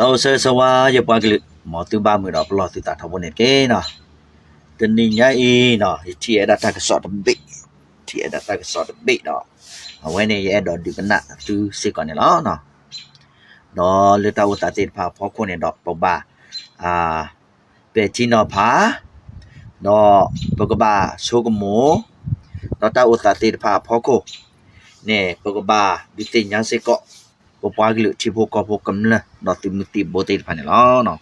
ໂຕເຊີສະຫວາ ຢາກປາກະລຶ ໝໍຕື້ບ້ານເມືອງດອກປະຫຼໍ່ ຕື່ຕາທອບໂບເນັດເກເນາະ. ຕະນິງຍາອີເນາະ ທີ່ແອດດາຕາກະສອດຕະເບະ ທີ່ແອດດາຕາກະສອດຕະເບະເນາະ. ເອົາໄວ້ໃນແອດດອກດຶກກະນະຕື້ເສກ່ອນນີ້ລະເນາະ. ດອເລືອກຕາອຸຕາເຕດພາພໍໂຄເນດອກປອກບາ ອາ ເປຈີນອພາ ດອປອກບາໂຊກະໂມ ດອຕາອຸຕາເຕດພາພໍໂຄເນ ປອກບາ ບິເຕຍາເສເກາະ ປອກບາກະລຶ ທີໂພກອໂພກຳເນີ ດອຕື່ມຕິໂບເຕດພານີ້ລະເນາະ.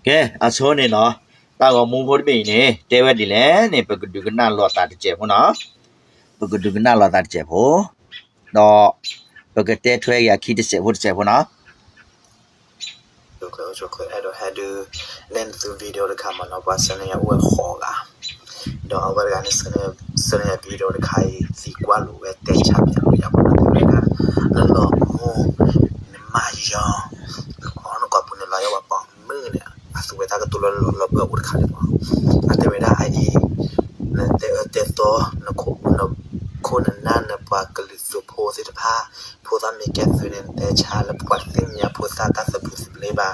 ເຄ ອາໂຊເນເນາະ ຕາກອງມຸງໂພດເບເນ ເຕແວດດີແລເນ ປະກະດຸກະນາລໍຕາຕະເຈໂພເນາະ ປະກະດຸກະນາລໍຕາຕະເຈໂພ ເນາະ ປະກະເຕຖວຍຢາຄີຕະເຊໂພຕະເຊໂພເນາະ. ໂອເຄ ໂອເຄ ເອົາດູ ແນນຕື່ມວິດີໂອລະຄາມາເນາະ ວ່າສະເນຍອວຍຂໍກະ ເນາະ ອາວາດການສະເນຍ ສະເນຍວິດີໂອລະຄາຍ ຊີກວາລູແວແຕຊາບຍາລູຢາບໍ່ນະເວລາ ລະລອໂມ ມາຍອງ ອອນກອບປຸນລາຍວ່າປອງ ມື້ເນຍ ອາ ສະເວດາກະຕຸລະລອບເພື່ອອຸດຂາຍເນາະ ອາ ແຕ່ເວລາໄອດີ ແຕ່ ແຕ່ໂຕ ນະໂຄ ນະໂຄນະນານະ ປາກະລຶ ໂສໂພ ເສດຖະພາ ໂພຕາເມແກເຊເນນ ແຕຊາ ລະປວດເສັນຍາ ໂພຊາຕາສະບຸສະເບລບາ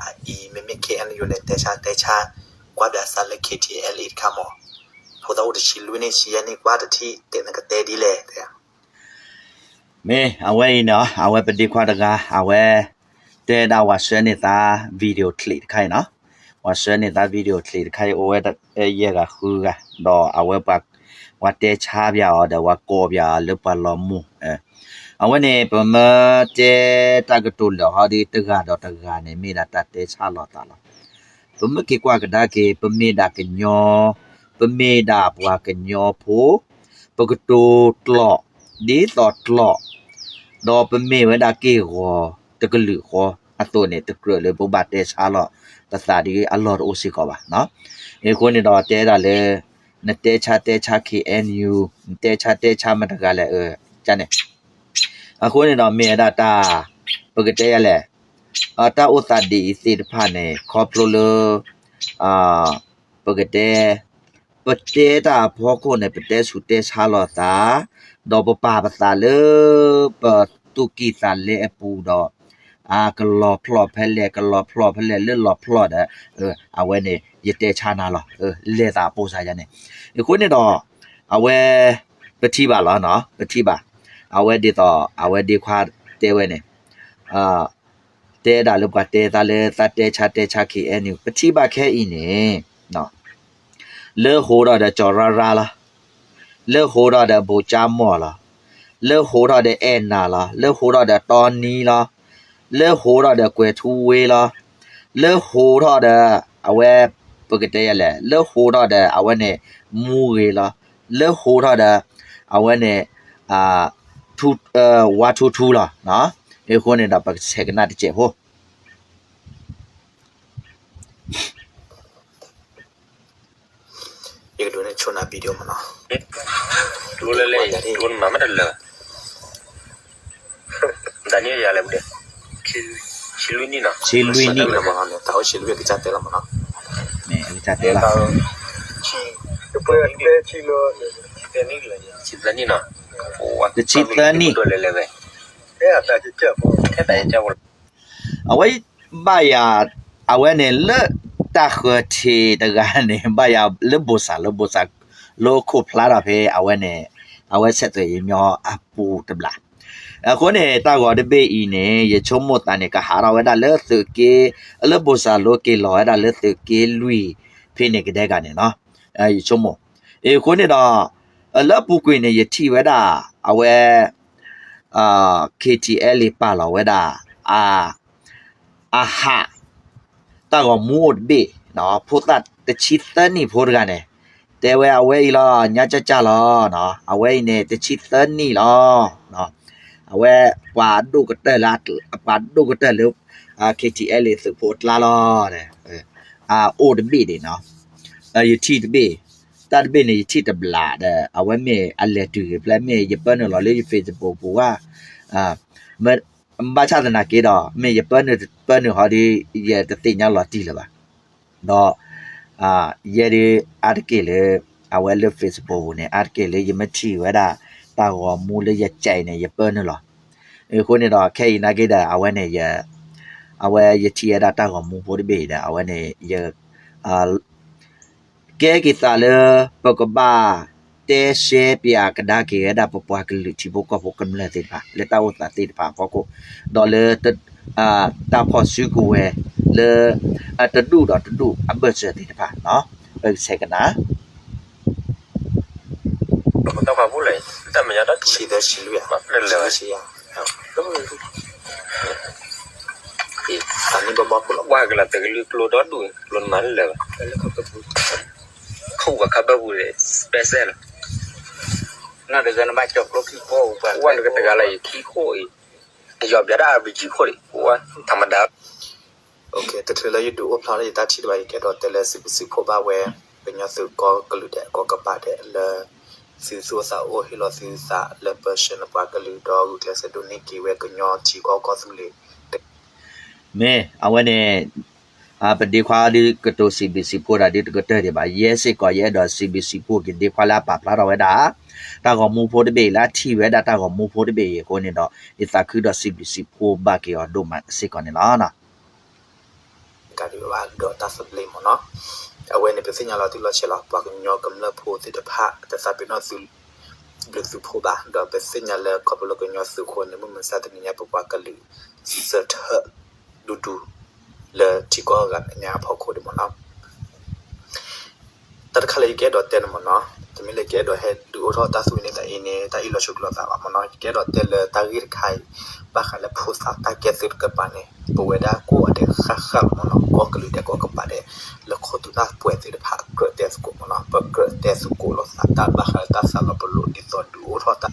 ອາ ອີ ເມເມເຄອັນຢູເນນ ແຕຊາ ແຕຊາ ກວາດດາຊາ ລະເຄທີແອລ ອີດຄາມໍ ໂພຕາອຸດຊິລຸຍເນຊິຍານິ ກວາດຕະທິ ເຕນະກະເຕດີແລ ເມ ອາໄວ້ເນາະ ອາໄວ້ປະດິດຄວາມຕະກາ ອາໄວ້ ເຕດາວາເຊີເນຕາວິດີໂອຄລິບໄຄເນາະ ວາເຊີເນຕາວິດີໂອຄລິບໄຄ ໂອເວດາ ເອເຢກາຄືກາ ດອ ອາໄວ້ປາກ ວາເຕຊາບຢາ ອອ ດາວາໂກບຢາ ເລີປາລໍມູ ເອ ອາໄວ້ເນ ປະເມີເຕຕາກະຕຸນ ດອ ເຮົາດີຕະກາ ດອຕະກາເນ ເມດາຕາເຕຊາລໍຕາລໍ ປະເມີເກກວາກະດາເກ ປະເມດາກະຍໍ ປະເມດາປວາກະຍໍໂພ ປະກະໂຕຕລໍ ດີຕໍ່ຕລໍ ດອປະເມວະດາເກ ໂຄ ຕະກະລື ໂຄ ອາໂຕເນ ຕະເກຣເລີ ໂບບາເຕຊາລໍ ຕະສາດີ ອາລໍໂອຊິກອບາເນາະ ເອໂຄເນ ດອເຕດາເລີ ນະເຕຊາ ເຕຊາ ເຄເອັນຢູ ເຕຊາ ເຕຊາ ມະຕະກາແລ ເອີ ຈາເນ ອາໂຄເນ ດອເມດາຕາ ປະກະເຕຍາແລ ອາຕາໂອຕາດີ ເສດຖະພາເນ ຂອບໂພເລີ ອາ ປະກະເຕ ປະເຕຕາ ພອກໂຄເນ ປະເຕສຸເຕຊາລໍຕາ ດອປະປາປະຕາເລີ ປະຕຸກີຕາເລອະປູ ດອ ອາ ກະລໍພລໍແພແລ ກະລໍພລໍແພແລ ເລີລໍພລໍດ ເອີ ອາໄວ້ເນ ຢະເຕຊານາລໍ ເອີ ເລຕາໂປຊາຍາເນ ອີໂຄເນ ດອ ອາໄວ້ ປະທິບາລໍເນາະ ປະທິບາ ອາໄວ້ດີຕໍ່ ອາໄວ້ດີຄວາເຕໄວ້ເນ ອາ ເຕດາເລີກວ່າເຕຕາເລີຕາເຕຊາເຕຊາຄີແອນິວ ປະທິບາແຄອີເນ ເນາະ ເລີໂຮດອດເດີຈໍຣາຣາລະ ເລີໂຮດອດເດີໂບຈາມໍລະ ເລີໂຮດອດເດີແອນນາລະ ເລີໂຮດອດເດີຕອນນີລະ ເລີໂຮດອດເດີແກວທູເວລະ ເລີໂຮດອດເດີອາແວປະກະເຕຍແລ ເລີໂຮດອດເດີອາແວເນ ມູເວລະ ເລີໂຮດອດເດີອາແວເນ ອາ ທູ ເອີ ວາທູທູລະ ເນາະ ເອີ ໂຄເນດອປະເຊກະນາຕິເຈໂຮ ເອີ ດູໃນໂຊນາວິດີໂອມັນເນາະ ເອີ ດູເລີຍ ເອີ ດູນະມັນເດີ ດານີຍາເລເດ ຊິລຸຍນີເນາະ ຊິລຸຍນີ ຕາໂອຊິລຸຍກະຈາເຕລະມັນເນາະ ແມ່ນ ກະຈາເຕລະ ຊິເຕີນີເນາະ ໂອ ຊິເຕີນີ ເອີ ແຕ່ຈະເຈີ ເອີ ແຕ່ຈະເຈີ ອາໄວ້ ບາຍາ ອາໄວ້ເນ ເລີຕາເຂືອເທຕະກາເນ ບາຍາ ເລີໂບສາ ເລີໂບສາ ໂລໂຄພລາດອະເພ ອາໄວ້ເນ ອາໄວ້ເຊໂຕຍຍໍອາປູຕະບລາ ອາໂຄເນ ຕາກໍເດເບອີເນ ຢາໂຊໂມຕາເນ ກະຫາລາວໄວ້ດາເລີເຊເກ ເລີໂບສາໂລເກລອໄວ້ດາເລີເຊເກລຸຍ ເພເນກະເດກາເນເນາະ ອາ ຢາໂຊໂມ ເອໂຄເນດອ ເອີ ເລີປູກຸຍເນ ຢາທີໄວ້ດາ ອາໄວ້ ເອີ ເຄທີແອລເອ ປາລາວໄວ້ດາ ອາ ອາຫາ ຕາກໍມູດເບເນາະ ໂພຕາຕະຊິເຕີນີໂພດກາເນ ແຕ່ແວອາເວອີລອ ຍາຈາຈາລອເນາະ ອາເວອີເນ ຕະຊິເຕີນີລອເນາະ ອາເວປາດູກະເຕີລາ ປາດູກະເຕີເລີ ອາ ເຄທີແອລເອ ເຊີໂພດລາລອເນ ອາ ໂອຕະເບເດເນາະ ອາ ຍາທີຕະເບ ຕາຕະເບເນ ຍາທີຕະບລາເດ ອາເວເມ ອາແລດູ ແລະເມ ຍາເປີເນລອ ເລີຍເຟສບຸກ ເພາະວ່າ ອາ ເມ ບາຊາຕະນາເກດອ ເມຍເປີເນີ ເປີເນີຮອດດີ ເຢຕະຕິຍາລອຕີເລີບາ ເນາະ ອາ ເຢດີອາຕະເກເລີ ອາໄວ້ເລີເຟສບຸກເນ ອາຕະເກເລີ ເຢມາທີໄວ້ດາ ຕາກໍມູເລີ ເຢໃຈເນ ເຢເປີເນີລອ ເອີ ໂຄເນດອ ແຄ່ອີນາເກດາ ອາເວເນ ຢາ ອາເວ ຢາເທຍດາ ຕາກອມມູໂພດເບດາ ອາເວເນ ຢາ ອາ ແກ້ກິຕາເລີ ປະກະບາ ແຕເຊປຽກະດາເກດາ ປະປວາກະລຶ ທີໂພກອໂພກຳເລີເຕດພາ ເລຕາໂອຕາເຕດພາ ພອກໂກ ດອເລີ ຕະ ອາ ຕາພອດຊືກເວ ເລີ ອາ ຕະດຸ ດອຕະດຸ ອາເບີເຊີເຕດພາເນາະ ເອີ ເຊກະນາ Lo contaba a Bule, también ya da. Sí, de Silvia. Más plebe. Sí, sí, ya. Y también vamos a por la guagua, te lo, lo da du, lo mal le. Ko wa ka ba bu le, special. Na de ga na ba chok lo ki ko, wa de ga la ki ko. Yo bia da bi ji ko, wa tamada. ໂອເຄ ຕະເທີລະ ຢູດູໂອພລາວ ຍະຕາທິດວາ ຍະແກດອກແຕ່ລະ ຊິບິຊິໂຄບາແວ ເປັນຍອດສຸກອກະລຶແດ ກອກະປະແດ ລະ ຊິຊູສາໂອ ເຮລໍ ຊິສາ ລະ ເປີເຊນ ປາກະລຶ ດອກ ແກສະດຸນິ ເກແວ ກະຍອ ທີກອກອສຸເລ ເມ ອາເວເນ ອາ ປະເດຄວາ ດິກະໂຕ ຊິບິຊິໂຄດາ ດິກະເຕີ ເດບາ ເຢ ເຊກອ ຍະແອດອກ ຊິບິຊິໂຄ ກິນ ເດຄວາ ລາ ປາພລາ ດອກ ແວດາ ຕາກອມມູໂພດເບ ລາ ທີແວດາ ຕາກອມມູໂພດເບ ໂຄເນດອ ອິຕາຄື ດອກ ຊິບິຊິໂຄ ບາເກອ ໂດມາ ເຊກອ ເນລະ ນະ. ການທີ່ວ່າດອກຕາສະເບຣໝົດເນາະ ອາເວນີ້ເປັນສັນຍາລາວທີ່ລອດເຊລາວ ປາກຍອກຳເລີບໂພຕິດຕະພາ ແຕ່ສາເປັນນອກຊື່ບລິກສຸໂພບາ ດອກເປັນສັນຍາແລ ຂອບໂລກຍອດສຸໂຄນໃນມື້ມັນຊາຕິນິຍາປະປາກະລື ເຊີເທີ ດູດູ ເລີ ທິກອກກັນຍາພໍໂຄດໝົດເນາະ. ຕາຕະຄາເລແກດອກແຕ່ນໝົດເນາະ ຕະມິເລແກດອກແຮດູໂອທໍຕາສຸຍເນຕາເອເນ ຕາອີລອຊຸກລອຕາວະໝົດເນາະ ແກດອກແຕ່ນເລີຕາກິດໄຄ ບາຄາແລະ ໂພສາຕາແກເຊກະປາເນ ປະເວດາໂກອະເດຄາຄາໝົດເນາະ ໂກອະກະລືແດ ໂກອະກະປາເດ ແລະ ໂຄຕຸນາປ່ວຍເສດພາເກີດແຕ່ສະໂກໝົດເນາະ ເກີດແຕ່ສະໂກລອສາຕາ ບາຄາແລະ ຕາສາລອປະໂລ ດິຕອນດູໂອທໍຕາ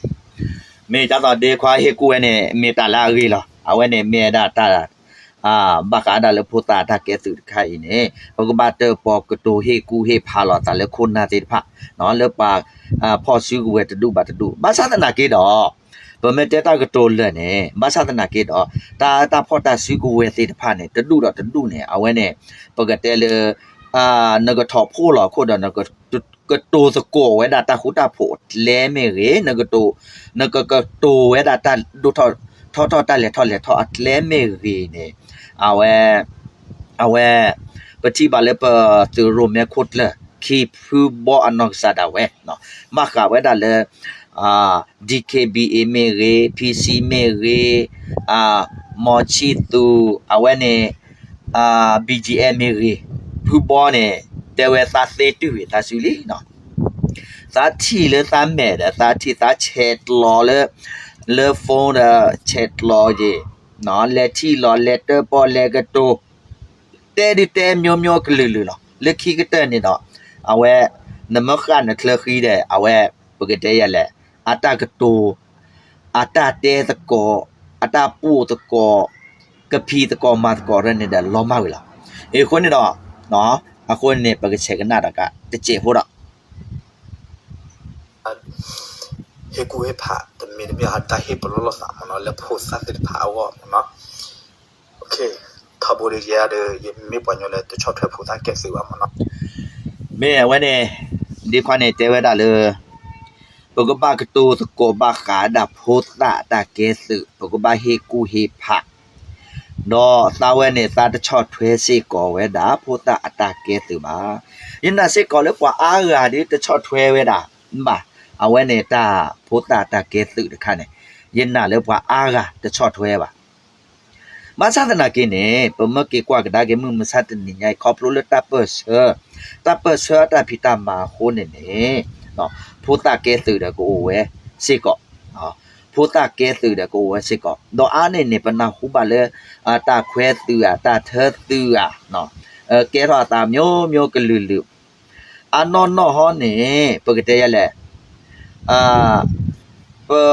ເມຈາຕອນເດຄວາເຮກູແວເນ ເມຕາລາເອລອ ອາເວເນ ເມດາຕາ ອາ ບາກາດາເລີໂພຕາຕາແກຕຶກໄຄເນ ປະກະບາເຕີປອກະໂຕເຮກູເຮພາລອຕາເລີໂຄນາເຕດພາເນາະ ເລີປາກ ອາ ພໍຊືກເວຕະດຸບາຕະດຸ ບາສາຕະນາເກດອ ປະເມເຕຕາກະໂຕເລີເນ ບາສາຕະນາເກດອ ຕາ ຕາພໍຕາຊືກເວເຕດພາເນ ຕະດຸດອຕະດຸເນ ອາເວເນ ປະກະແຕເລີ ອາ ນະກະທໍໂພລອໂຄດອນະກະ ກະໂຕສະໂກເວດາຕາຄູຕາໂພແລເມເຣ ນະກະໂຕ ນະກະ ກະໂຕເວດາຕາດູທໍ ທໍທໍຕາແລທໍແລທໍອາແລເມເຣເນ ອາແວ ອາແວ ປະທິບາເລີປະຕຸໂຣແມໂຄດເລີ ຄີພືບໍອະນອກສາດາແວເນາະ ມາຄາເວດາເລີ ອາ ດີເຄບີເອເມເຣ ພີຊີເມເຣ ອາ ມໍຊີຕູ ອາແວເນ ອາ ບີຈີເອັມເມເຣ ພືບໍເນ ແຕ່ເວຕາເຕຕູເວຕາຊູລີເນາະ ຕາທີເລີຕາແມດ ຕາທີຕາແຊດລໍເລີ ເລີໂຟນ ແຊດລໍເຢເນາະ ແລທີລໍ ແລເຕີປໍ ແລກະໂຕ ແຕ່ດິແຕ່ມໂຍມໂຍກະລືລືເນາະ ເລີຄີກະເຕີເນເນາະ ອາແວ ນະມະຄານະເຄລຄີແດ ອາແວ ປະກະເຕຍາແລ ອາຕາກະໂຕ ອາຕາເຕຕະກອ ອາຕາປູຕະກອ ກະພີຕະກອ ມາຕະກອ ເຣເນດາ ລໍມາເວລາ ເອໂຄເນດາ ເນາະ ອາໂຄເນ ປະກະເຊກະນາດາກະ ຕະເຈໂຮດາ ເຮກູເຮພາ ຕະເມ ຕະເມ ອາຕາເຮປະລໍລໍສາມະເນາະ ແລະ ໂພສາເຕພາອາວອມະເນາະ. ໂອເຄ ຄາໂບເດເຣຍເດີ ເມປອຍໂຍເລີ ຕະຊອດເທີໂພຕາແກເຊວາມະເນາະ ເມອາແວເນ ດີຄວາເນ ເຕເວດາເລີ ປະກະບາກະໂຕສະໂກບາຄາດາໂພຕາຕາແກເຊ ປະກະບາເຮກູເຮພາ ດອຕາແວເນຕາຕະຊອດເທີເຊກອເວດາໂພຕາອາຕາແກເຊບາ ຍະນາເຊກອເລີປະອາຣາດີຕະຊອດເທີເວດາ ບາ ອາແວເນຕາໂພຕາຕາແກເຊດະຄາເນ ຍະນາເລີປະອາຣາຕະຊອດເທີບາ ມາຊາຕະນາເກເນ ປະເມີເກກວາກະດາເກມືມາຊາຕະນິຍາຍ ຂອບໂລເລີຕາເປີເຊີ ຕາເປີເຊີ ຕາພີຕາມາໂຄເນເນ ເນາະ ໂພຕາແກເຊດະໂກໂອເວ ເຊກອ ເນາະ ໂພຕາແກເຊດະໂກໂອເວ ເຊກອ ດອອາເນເນ ປະນາຄູບາເລີ ອາ ຕາແຄເຊອ ຕາເທີເຊອ ເນາະ ເອີ ແກທອຕາມໂຍມໂຍກະລືລື ອານອນນອຮອນເນ ປະກະເຕຍາແລ ອາ ປະ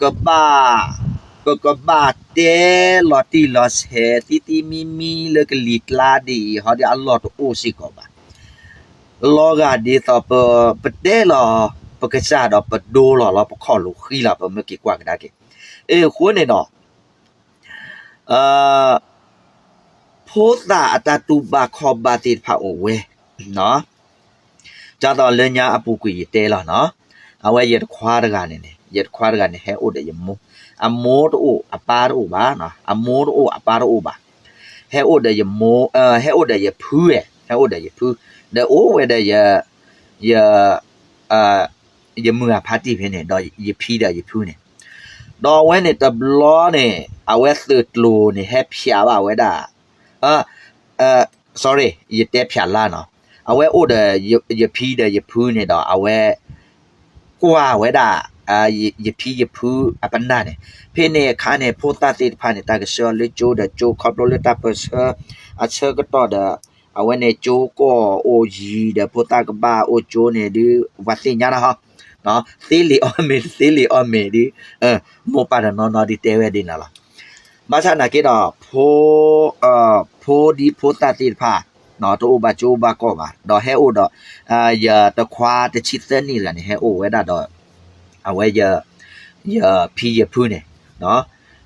ກະບາ ປະກະບາເຕລໍຕີລໍແຊ ຕີຕີມີມີ ເລີກະລີຕລາດີ ຮອດອາລໍໂອຊິກອບາ ລໍກາດີຕໍ່ ປະ ປະເຕລໍ ປະກະຊາດໍ ປະໂດລໍ ລໍປະຂໍໂລຄີລໍ ປະເມີເກກວາກະດາເກ ເອ ໂຄເນເນາະ ເອີ ໂພຕາອາຕາຕູບາຄໍບາຕິພາໂອເວ ເນາະ ຈາຕອນເລີຍາອະປູກຸຍເຕລາເນາະ ອາໄວເຢັດຄວາດກາເນເນ ເຢັດຄວາດກາເນ ແຮໂອດຍະໂມ အမိုးတအိၣ် အပါတအိၣ်ဘၣ်နော် အမိုးတအိၣ် အပါတအိၣ်ဘၣ် ဟဲအိၣ်ဒီးယမိုး ဟဲအိၣ်ဒီးယဖု ဟဲအိၣ်ဒီးယဖု ဒီးအိၣ်ဝဲဒီးယ ယ ယမုၢ်အဖါတံၢ်ဖဲန့ၣ် ဒီးယဖံဒီးယဖုန့ၣ် ဒီးအဝဲန့ၣ်တဘျီန့ၣ် အဝဲသုးကျိၤန့ၣ် ဟဲဖျးဘၣ်ဝဲဒၣ် sorry ယတဲဖျးလၢ်နော် အဝဲအိၣ်ဒီးယဖံဒီးယဖုန့ၣ်ဒီး အဝဲကွၢ်ဝဲဒၣ် ယဖံယဖုအပနၢ်န့ၣ် ဖဲန့ၣ်အခါန့ၣ် ဖိသၣ်သ့ၣ်တဖၣ်န့ၣ် တၢ်ကဆှၢအီၤလၢကၠိဒီးကၠိ ခီဖျိလၢတၢ်ပၢၢ်ဆၢအဆၢကတီၢ်ဒီး အဝဲန့ၣ်ကၠိကီၢ်အိၣ်ယံၤဒီး ဖိသၣ်ကဘၣ်အိၣ်ကၠိန့ၣ်ဒုး ပှၤသ့ၣ်ညါနၤဟီ သ့လံာ်အီၣ်မ့ၤ တသ့လံာ်အီၣ်မ့ၤဒုး မိၢ်ပၢ်တနီၤနီၤဒုးတဲဝဲဒ်န့ၣ်လီၤ ဘၣ်ဆၣ်နာ်က့ဒီး ဖိ ဖိဒံဖိသၣ်သ့ၣ်တဖၣ် တအိၣ်ဘၣ်ကၠိဘၣ်ကီၢ်ဘၣ် ဒီးဟဲအိၣ်ဒီး ယတခွါတဆံသၢနံၣ်တဂၤန့ၣ် ဟဲအိၣ်ဝဲဒၣ်ဒီး အဝဲ ယဖံယဖုန့ၣ်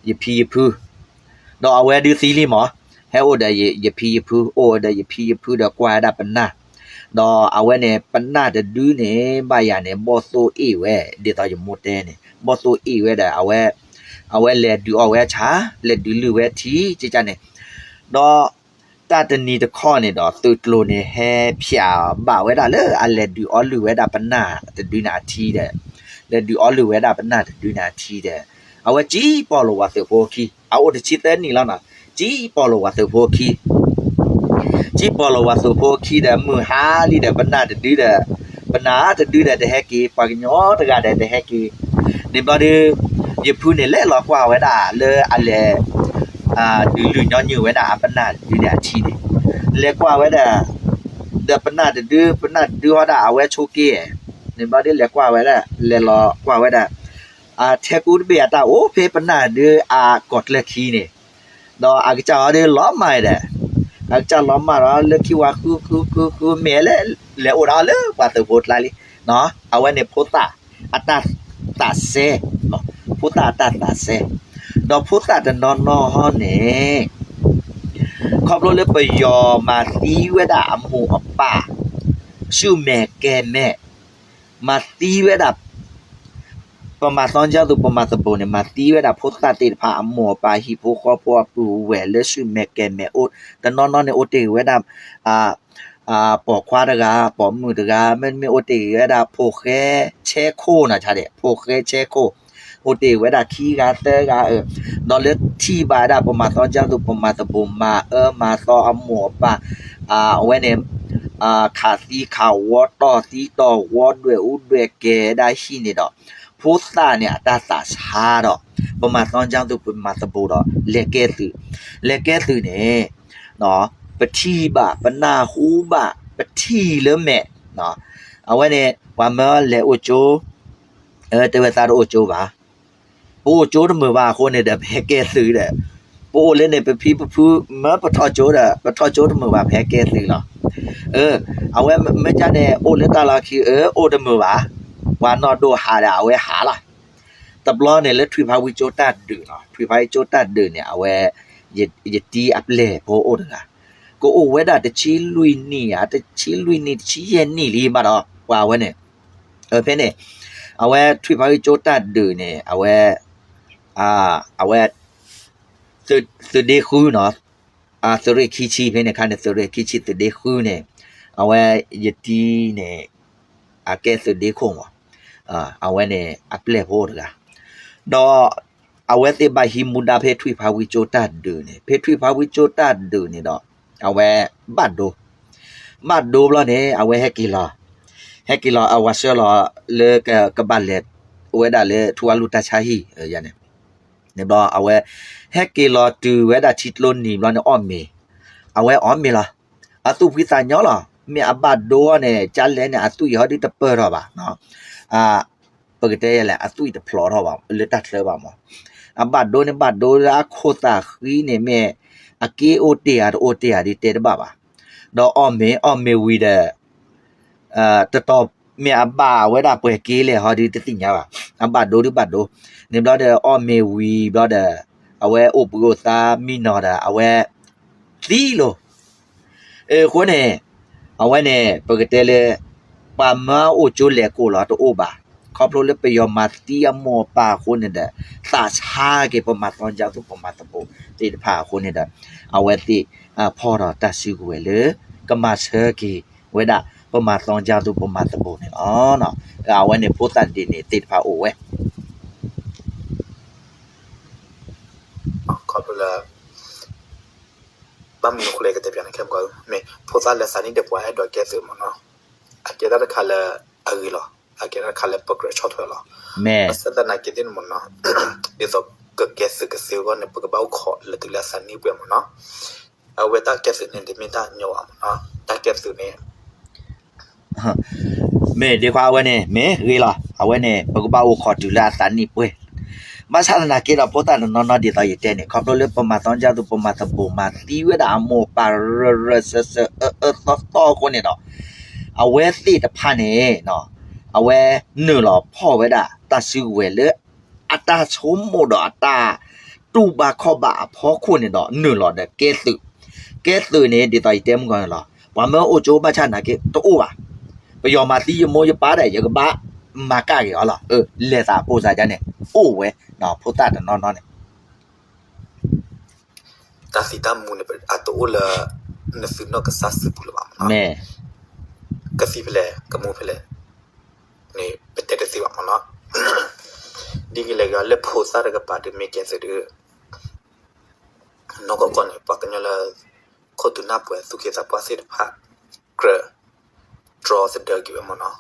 ယဖံယဖု ဒီးအဝဲဒုးသံလံမး ဟဲအိၣ်ဒီးယဖံယဖု အိၣ်ဝဲဒီးယဖံယဖုဒီးကွၢ်ဝဲဒၣ်ပနၢ် ဒီးအဝဲန့ၣ်ပနၢ်တဒုန့ၣ် ဘၣ်ယၤန့ၣ် ဘီၣ်သိၣ်အ့ၣ်ဝဲ ဒ်သိးယမိၢ်တဲန့ၣ် ဘီၣ်သိၣ်အ့ၣ်ဝဲဒီး အဝဲ အဝဲလဲၤဒုးအီၣ်ဝဲဆၣ် လဲၤဒုးလုၢ်ဝဲထံ ကန့ၣ် ဒီး တၢ်တနံၤတခီန့ၣ်ဒီး သုးကျိၤန့ၣ် ဟဲဖျးဘၣ်ဝဲဒၣ်လၢအလဲၤဒုးအီလုၢ်ဝဲဒၣ်ပနၢ်တဒုန့ၣ်အထံဒီး လဲၤဒုးအီလုၢ်ဝဲဒၣ်ပနၢ်တဒုန့ၣ်အထံဒီး အဝဲစံၣ်ပီၢ်လိာ်ဝဲသုးဖိအခံ အအိၣ်တဆံသၢနံၣ်လီၤနီၤ စံၣ်ပီၢ်လိာ်ဝဲသုးဖိအခံ စံၣ်ပီၢ်လိာ်ဝဲသုးဖိအခံဒီး မုၢ်ဟါလံဒီး ပနၢ်တဒုဒီး ပနၢ်တဒုဒီးတဟဲက့ၤ ပှၤကညီတဂၤဒီးတဟဲက့ၤ န့ၣ်ဘျီဒုး ယဖုန့ၣ်လဲၤလီၤကွၢ်ဝဲဒၣ်လၢအလဲၤ ဒုးလုၢ်ညီနုၢ်ဝဲဒၣ်အပနၢ်တဒုန့ၣ်အထံန့ၣ် လဲၤကွၢ်ဝဲဒၣ် ဒီးပနၢ်တဒု ပနၢ်တဒုဟီဒၣ် အဝဲဆိးက့ န့ၣ်ဘျီဒုးလဲၤကွၢ်ဝဲဒၣ် လဲၤလီၤကွၢ်ဝဲဒၣ် ထဲကူတဘ့ၣ်အတၢ်အိၣ်ဖဲပနၢ်ဒုးအကီၢ်ကျၢၢ်ခံန့ၣ် ဒီးအကစၢ်ဟီဒုးလီၤမၢ်ဒီး အကစၢ်လီၤမၢ်ဒီးလၢခံဝၤဃုဃုဃုဃု မ့ၢ်လဲၤ လဲၤအိၣ်ဒီးလၢပှၤသုးဖိကျါလံ အဝဲန့ၣ်ဖိသၣ်အတၢ်သးစဲ ဖိသၣ်အတၢ်သးစဲ ဒီးဖိသၣ်တနီၤနီၤဟီန့ၣ် ခီဖျိလၢပယီၤမၤသံဝဲဒၣ်အမိၢ်အပၢ် ဆူၣ်မဲာ်ကဲၤမဲာ် မၤသံဝဲဒၣ် ပမၤသီကၠီသူ ပမၤသဘိန့ၣ် မၤသံဝဲဒၣ်ဖိသၣ်သ့ၣ်တဖၣ်အမိၢ်အပၢ် ဟံၣ်ဖိဃီဖိအပုၢ်ဝဲၢ်လၢဆူၣ်မဲာ်ကဲၤမဲာ်အိၣ် တနီၤနီၤန့ၣ် အိၣ်တ့ၢ်ဝဲဒၣ် ပိာ်ခွါတဂၤ ပိာ်မုၣ်တဂၤ မ့တမ့ၢ်အိၣ်တ့ၢ်ဝဲဒၣ်ဖိၣ်ဃဲဆဲခိၣ်နၤ ဖိၣ်ဃဲဆဲခိၣ် အိၣ်တ့ၢ်ဝဲဒၣ်ခံဂၤသၢဂၤ ဒီးလၢထံၣ်ဘၣ်ဝဲဒၣ် ပမၤသီကၠီသူ ပမၤသဘိ မၤအၢမၤသီအမိၢ်အပၢ် အဝဲန့ၣ် ခးသံခးဝီ တီၢ်သံတီၢ်ဝီ ဒွဲၣ်အူဒွဲၣ်ကဲၤဝဲဒၣ်ဟံၣ်န့ၣ်ဒီး ဖိသၣ်န့ၣ် အတၢ်သးဆါဒီး ပမၤသီကၠီသူ ပမၤသဘိဒီး လဲၤကဲသုး လဲၤကဲသုးန့ၣ် ပထံၣ်ဘၣ် ပနၢ်ဟူဘၣ် ပထံၣ်လၢမဲာ် အဝဲန့ၣ် ပှၤမၢလဲၤအိၣ်ကၠိ တဲဝဲသးတအိၣ်ကၠိဘၣ် ပအိၣ်ကၠိတမုာ်ဘၣ်အဃိန့ၣ်ဒီး ပဟဲကဲသုးဒီး ပအိၣ်လၢန့ၣ် ပဖံပဖု မၢပထီၣ်ကၠိဒီး ပထီၣ်ကၠိတမုာ်ဘၣ် ပဟဲကဲသုးလီၤ. အဝဲမ့ၢ်ကန့ၣ် အိၣ်လၢတၢ်လီၢ်ခံ အၢ အိၣ်တမုာ်ဘၣ် ပှၤနီၢ်ဒိၣ်ဟးဒီး အဝဲဟးလီၤ. တဘျီန့ၣ် လၢထွံၣ်ဖးဝံကၠိတၢ်ဒုးနီၤ ထွံၣ်ဖးဝံကၠိတၢ်ဒုးန့ၣ် အဝဲ ယတံၤအပျဲၢ်ဖိအိၣ်တဂၤ ကအိၣ်ဝဲဒၣ်တဆံလွံၢ်နံၣ်ဧါ တဆံလွံၢ်နံၣ် တဆံယဲၢ်နံၣ်လံဘၣ်ဒီး ပှၤဝဲန့ၣ် ဖဲန့ၣ် အဝဲထွံၣ်ဖးဝံကၠိတၢ်ဒုးန့ၣ် အဝဲ အဝဲ သုးဒ့ဃုနီၤ သုးရ့ၣ်ခံဆံ ဖဲန့ၣ်ခါန့ၣ် သုးရ့ၣ်ခံဆံ သုးဒ့ဃုန့ၣ် အဝဲယတံၤန့ၣ် အကဲသုးဒ့ခိၣ်မး အဝဲန့ၣ်အပျဲၢ်ဖိအိၣ်တဂၤ ဒီး အဝဲသ့ၣ်ဘၣ်ဟံးမူဒါဖဲထွံၣ်ဖးဝံကၠိတၢ်ဒုးန့ၣ် ဖဲထွံၣ်ဖးဝံကၠိတၢ်ဒုးန့ၣ်ဒီး အဝဲဘၣ်ဒိ ဘၣ်ဒိဘျီန့ၣ် အဝဲဟဲက့ၤလီၤ ဟဲက့ၤလီၤ အဝဲဆှၢလီၤလၢကဘၣ်လဲၤဝဲဒၣ်လၢထူဝါလူၢ်တၢ်ဆါဟံၣ် န့ၣ်ဘျီ အဝဲ ဟဲက့ၤလီၤတုၤဝဲဒၣ်ထံကျိနံၤဘျီန့ၣ် အီၣ်မ့ၤ အဝဲအီၣ်မ့ၤလီၤ အသူၣ်ဖှံသးညီလီၤ မ့ၢ်အဘၣ်ဒိန့ၣ် ကလဲၣ်န့ၣ် အသွံၣ်ဟီဒုတပၢၢ်ထီၣ်ဘၣ် ပကတဲလဲၣ် အသွံၣ်တဖျိးထီၣ်ဘၣ် လၢတၢ်ချၢဘၣ်မး အဘၣ်ဒိန့ၣ် ဘၣ်ဒိလၢအခိၣ်သးဃံန့ၣ် မ့ၢ်အက့အိၣ်တ့ၢ်ဧါ တအိၣ်တ့ၢ်ဧါဒ်တဲတဘၣ်ဘၣ် ဒီးအီၣ်မ့ၤ အီၣ်မ့ၤဝံၤဒီး တတီၤမ့ၢ်အဘၣ်ဝဲဒၣ်ပှဲၤက့လဲၣ်ဟီဒုတသ့ၣ်ညါဘၣ် အဘၣ်ဒိဒုဘၣ်ဒိ န့ၣ်ဘျီဒီး အီၣ်မ့ၤဝံၤဘျီဒီး အဝဲအိၣ်ဘှံးအိၣ်သါမံနီၤဒီး အဝဲသံလီၤ အဃိန့ၣ် အဝဲန့ၣ် ပကတဲလၢ ပှၤမၢအိၣ်ကၠိလဲၤကိၣ်လီၤတအိၣ်ဘၣ် ຂອບໂລດເລີຍ ປະຍອມມາເຕຍມອປາໂຄເນດາ ສາຊາເກປະມາຕອນຈາຕຸປະມາຕະໂບ ເຕຕະພາໂຄເນດາ ອາເວຕິ ອາ ພໍດອຕາຊືກເວເລີ ກະມາເຊີເກ ເວດາ ປະມາຕອນຈາຕຸປະມາຕະໂບເນເນາະ ອາເວເນໂພຕານດີເນ ເຕຕະພາໂອເວ ຂອບໂລດເລີຍ ບາງມື້ຄູເລກະເຕປຽນແຄມກໍແມ່ ໂພຕານແລະສານີເດປວາແອດດອຍແກເຕີມເນາະ ອາເກຕາຕະຄາເລີ ອາເຣລໍ ອາເກຕາຕະຄາເລີ ປະເກຣດຊໍເທີລໍ ແມ່ ສະຕະນາເກຕິນໝົນເນາະ ເດຊອກກະແກເຕີກະເຊວກໍໃນປະກະເບົາເຄາະ ລະຕຶກລະສານີເປີມເນາະ ອາເວຕາແກເຕີເນ ເດເມຕາໂຍອາມເນາະ ຕາແກເຕີເນ ເມ ເດຄວາເວເນ ເມ ເຣລໍ ອາເວເນ ປະກະເບົາເຄາະ ຕຶກລະສານີເປີມ ມາສາຕະນາເກດອ ໂພຕານນອນນອນ ເດຕອຍເຕເນ ຂອບໂລດເລີຍ ປະມາຕອນຈາຕຸປະມາຕະໂບ ມາຕີເວດາ ອາໂມປາເຣເຣເຊີເຊີ ເອີເອີ ຕໍ່ຕໍ່ຄົນເນເນາະ ອາເວຕິຕະພາເນເນາະ ອາເວເນີລໍ ພໍເວດາ ຕາຊືເວເລີ ອາຕາໂຊໂມດອ ອາຕາຕູບາຄໍບາ ອາພໍໂຄເນດອ ເນີລໍ ເດີ ແກເຕີ ແກເຕີເນ ເດຕອຍເຕມກ່ອນລອ ປາເມີໂອໂຈບາຊານາເກ ໂຕໂອບາ ປະຍອມມາຕີ ຍະໂມຍະປາໄດ ຍະກະບາ ມາກາເກອລອ ເອີ ແລຕາໂປຊາຈາເນ ໂອເວ ນອ ໂພຕາຕະນອນນອນເນ ຕາສີຕາມູເນ ອາໂຕໂອລະ ນະຊືນອກກະຊາຊືປູລະບາ ແມ່ ກະສີເພແລ ກະມູເພແລ ເນ ເປັນແຕ່ກະຊິວ່າເນາະ ດີກິເລກະເລໂພຊາດະກະປາເດເມແກເສເດີ ນອກກອນເນ ປາກະຍອລະ ໂຄຕຸນາປວຍ ສຸເຄສາປວາເສດພາ ເກຣ ດຣໍສະເດີກິເວມເນາະ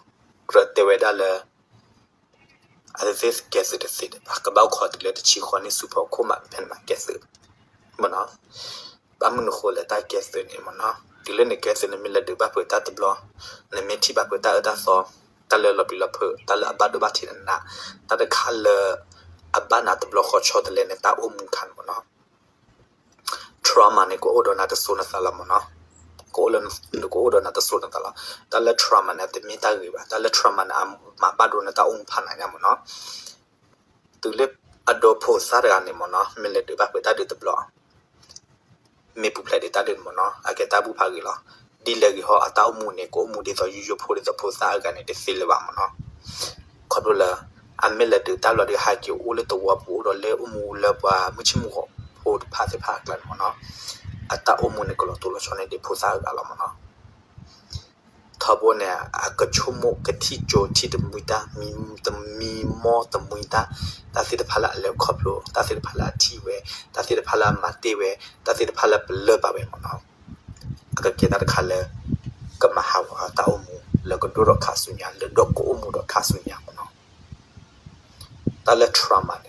ເກຣເຕເວດາລະ ອາເຊເສແກເສເດເສດ ປາກະເບົາຄອຕິເລຕະຊີຄອນິສຸພອໂຄມະແຜ່ນມາແກເສ ເນາະ ບາມືໂຄແລະຕາແກເສເນມະເນາະ ຕິເລເນແກເສເນ ເມລະດືບາເພີຕາຕະບລໍ ເນເມທີບາເພີຕາເອີຕາຊໍ ຕາເລີລອບປີລອບເພີ ຕາເລີອາບາໂດບາທີນະນະ ຕາເລີຄາເລີ ອາບານາຕະບລໍ ຄອຊໍຕະເລເນ ຕາໂອມູຄັນມະເນາະ trauma ເນ ກະໂອດອນາຕະໂຊນະຕາລະມະເນາະ ກະໂອລະ ກະໂອດອນາຕະໂຊນະຕາລະ ຕາເລີ trauma ເນ ຕະເມຕາເຣບາ ຕາເລີ trauma ເນ ອາມາບາໂດນະຕາໂອມູພັນອາຍາມະເນາະ ຕຸເລັບອະໂດໂພສາດາເນມະເນາະ ເມເລເດີບາເປີຕາເດີຕະບລໍ ເມປູແພເດຕາເດີມະເນາະ ອາເກຕາບູພາເກລໍ ດີແລເກຮໍ ອາຕາໂອມູເນ ໂກໂອມູເດຕອຢູໂຍໂພເດຕອໂພສາອາກາເນ ເດເຊເລວາມະເນາະ ຂອບໂລດລະ ອາເມລະເດີຕາລອເດຮາເກໂອເລຕະວອປູໂອດອເລໂອມູລະບວາ ມຸຊິມຸໂຄໂພພາເຊພາກລັນມະເນາະ ອາຕາໂອມູເນ ກະລອໂຕລອຊອເນ ເດໂພສາອາກາລະມະເນາະ. ທອບໂອເນ ອາກະໂຊໂມກະທິໂຈທິຕະມຸຍຕາ ມີຕະມີມໍຕະມຸຍຕາ ຕາສິດຕະພາລະແລວຂອບໂລ ຕາສິດຕະພາລະທິເວ ຕາສິດຕະພາລະມາເຕເວ ຕາສິດຕະພາລະປະເລີປາເວມະເນາະ ອາກະເກຕາຕະຄາເລ ກະມະຫາວາຕາໂອມູ ແລະກະໂດດອກຄາສຸຍາ ແລະດອກໂກໂອມູດອກຄາສຸຍາມະເນາະ. ຕາເລທຣາມາເນ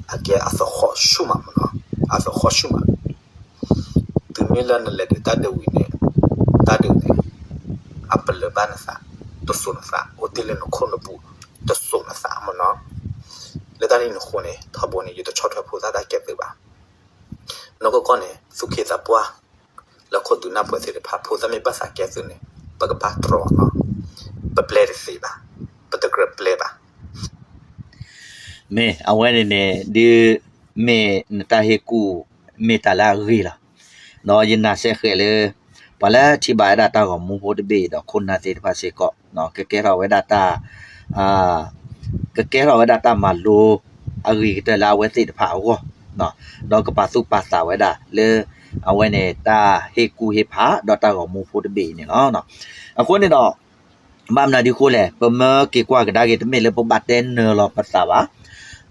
ອາເກອາສະຄໍຊູມາມະເນາະ ອາສະຄໍຊູມາ ຕື່ມເມລະນະເລເດຕາເດວີເນ ຕາເດເນ ອາປະເລີບານະສາ ໂຕໂຊນະສາ ໂອເຕເລນໂຄນະປູ ໂຕໂຊນະສາມະເນາະ ເລຕານີນໂຄເນ ທອບໂອເນ ຢູຕະຊອດທອບໂພຕາຕາເກເຕບາ ນອກກອນເນ ສຸເຄຕາປວາ ລະໂຄຕຸນາປວເສດພາ ໂພຕາເມປາສາແກເຕີເນ ປະກະປາຕຣອນເນາະ ປະແປເຕເສບາ ປະຕະເກຣເປລະບາ ເມ ອາໄວ້ເນ ດືເມນະຕາເຮກູ ເມຕາລາເຣລາ ເນາະ ຍະນາເຊເຄເລ ປະລະທິບາຍດາຕາກອມມຸໂພດເບດອກ ໂຄນາເຕຕະພາເຊເກາະ ເນາະ ກະແກເຮົາໄວ້ດາຕາ ອາ ກະແກເຮົາໄວ້ດາຕາມາໂລ ອາຣີກະເຕີລາເວຕິຕະພາໂອ ເນາະ ດອກກະປາຕຸປາຕາໄວ້ດາ ເລີ ອາໄວ້ເນຕາເຮກູເຮພາ ດອກຕາກອມມຸໂພດເບເນເນາະ ອາໂຄເນເນາະ ບາມນາດີໂຄແລ ປະເມີເກກວາກະດາເກຕະເມເລີ ປະບາແຕເນີລອປະຕາວາ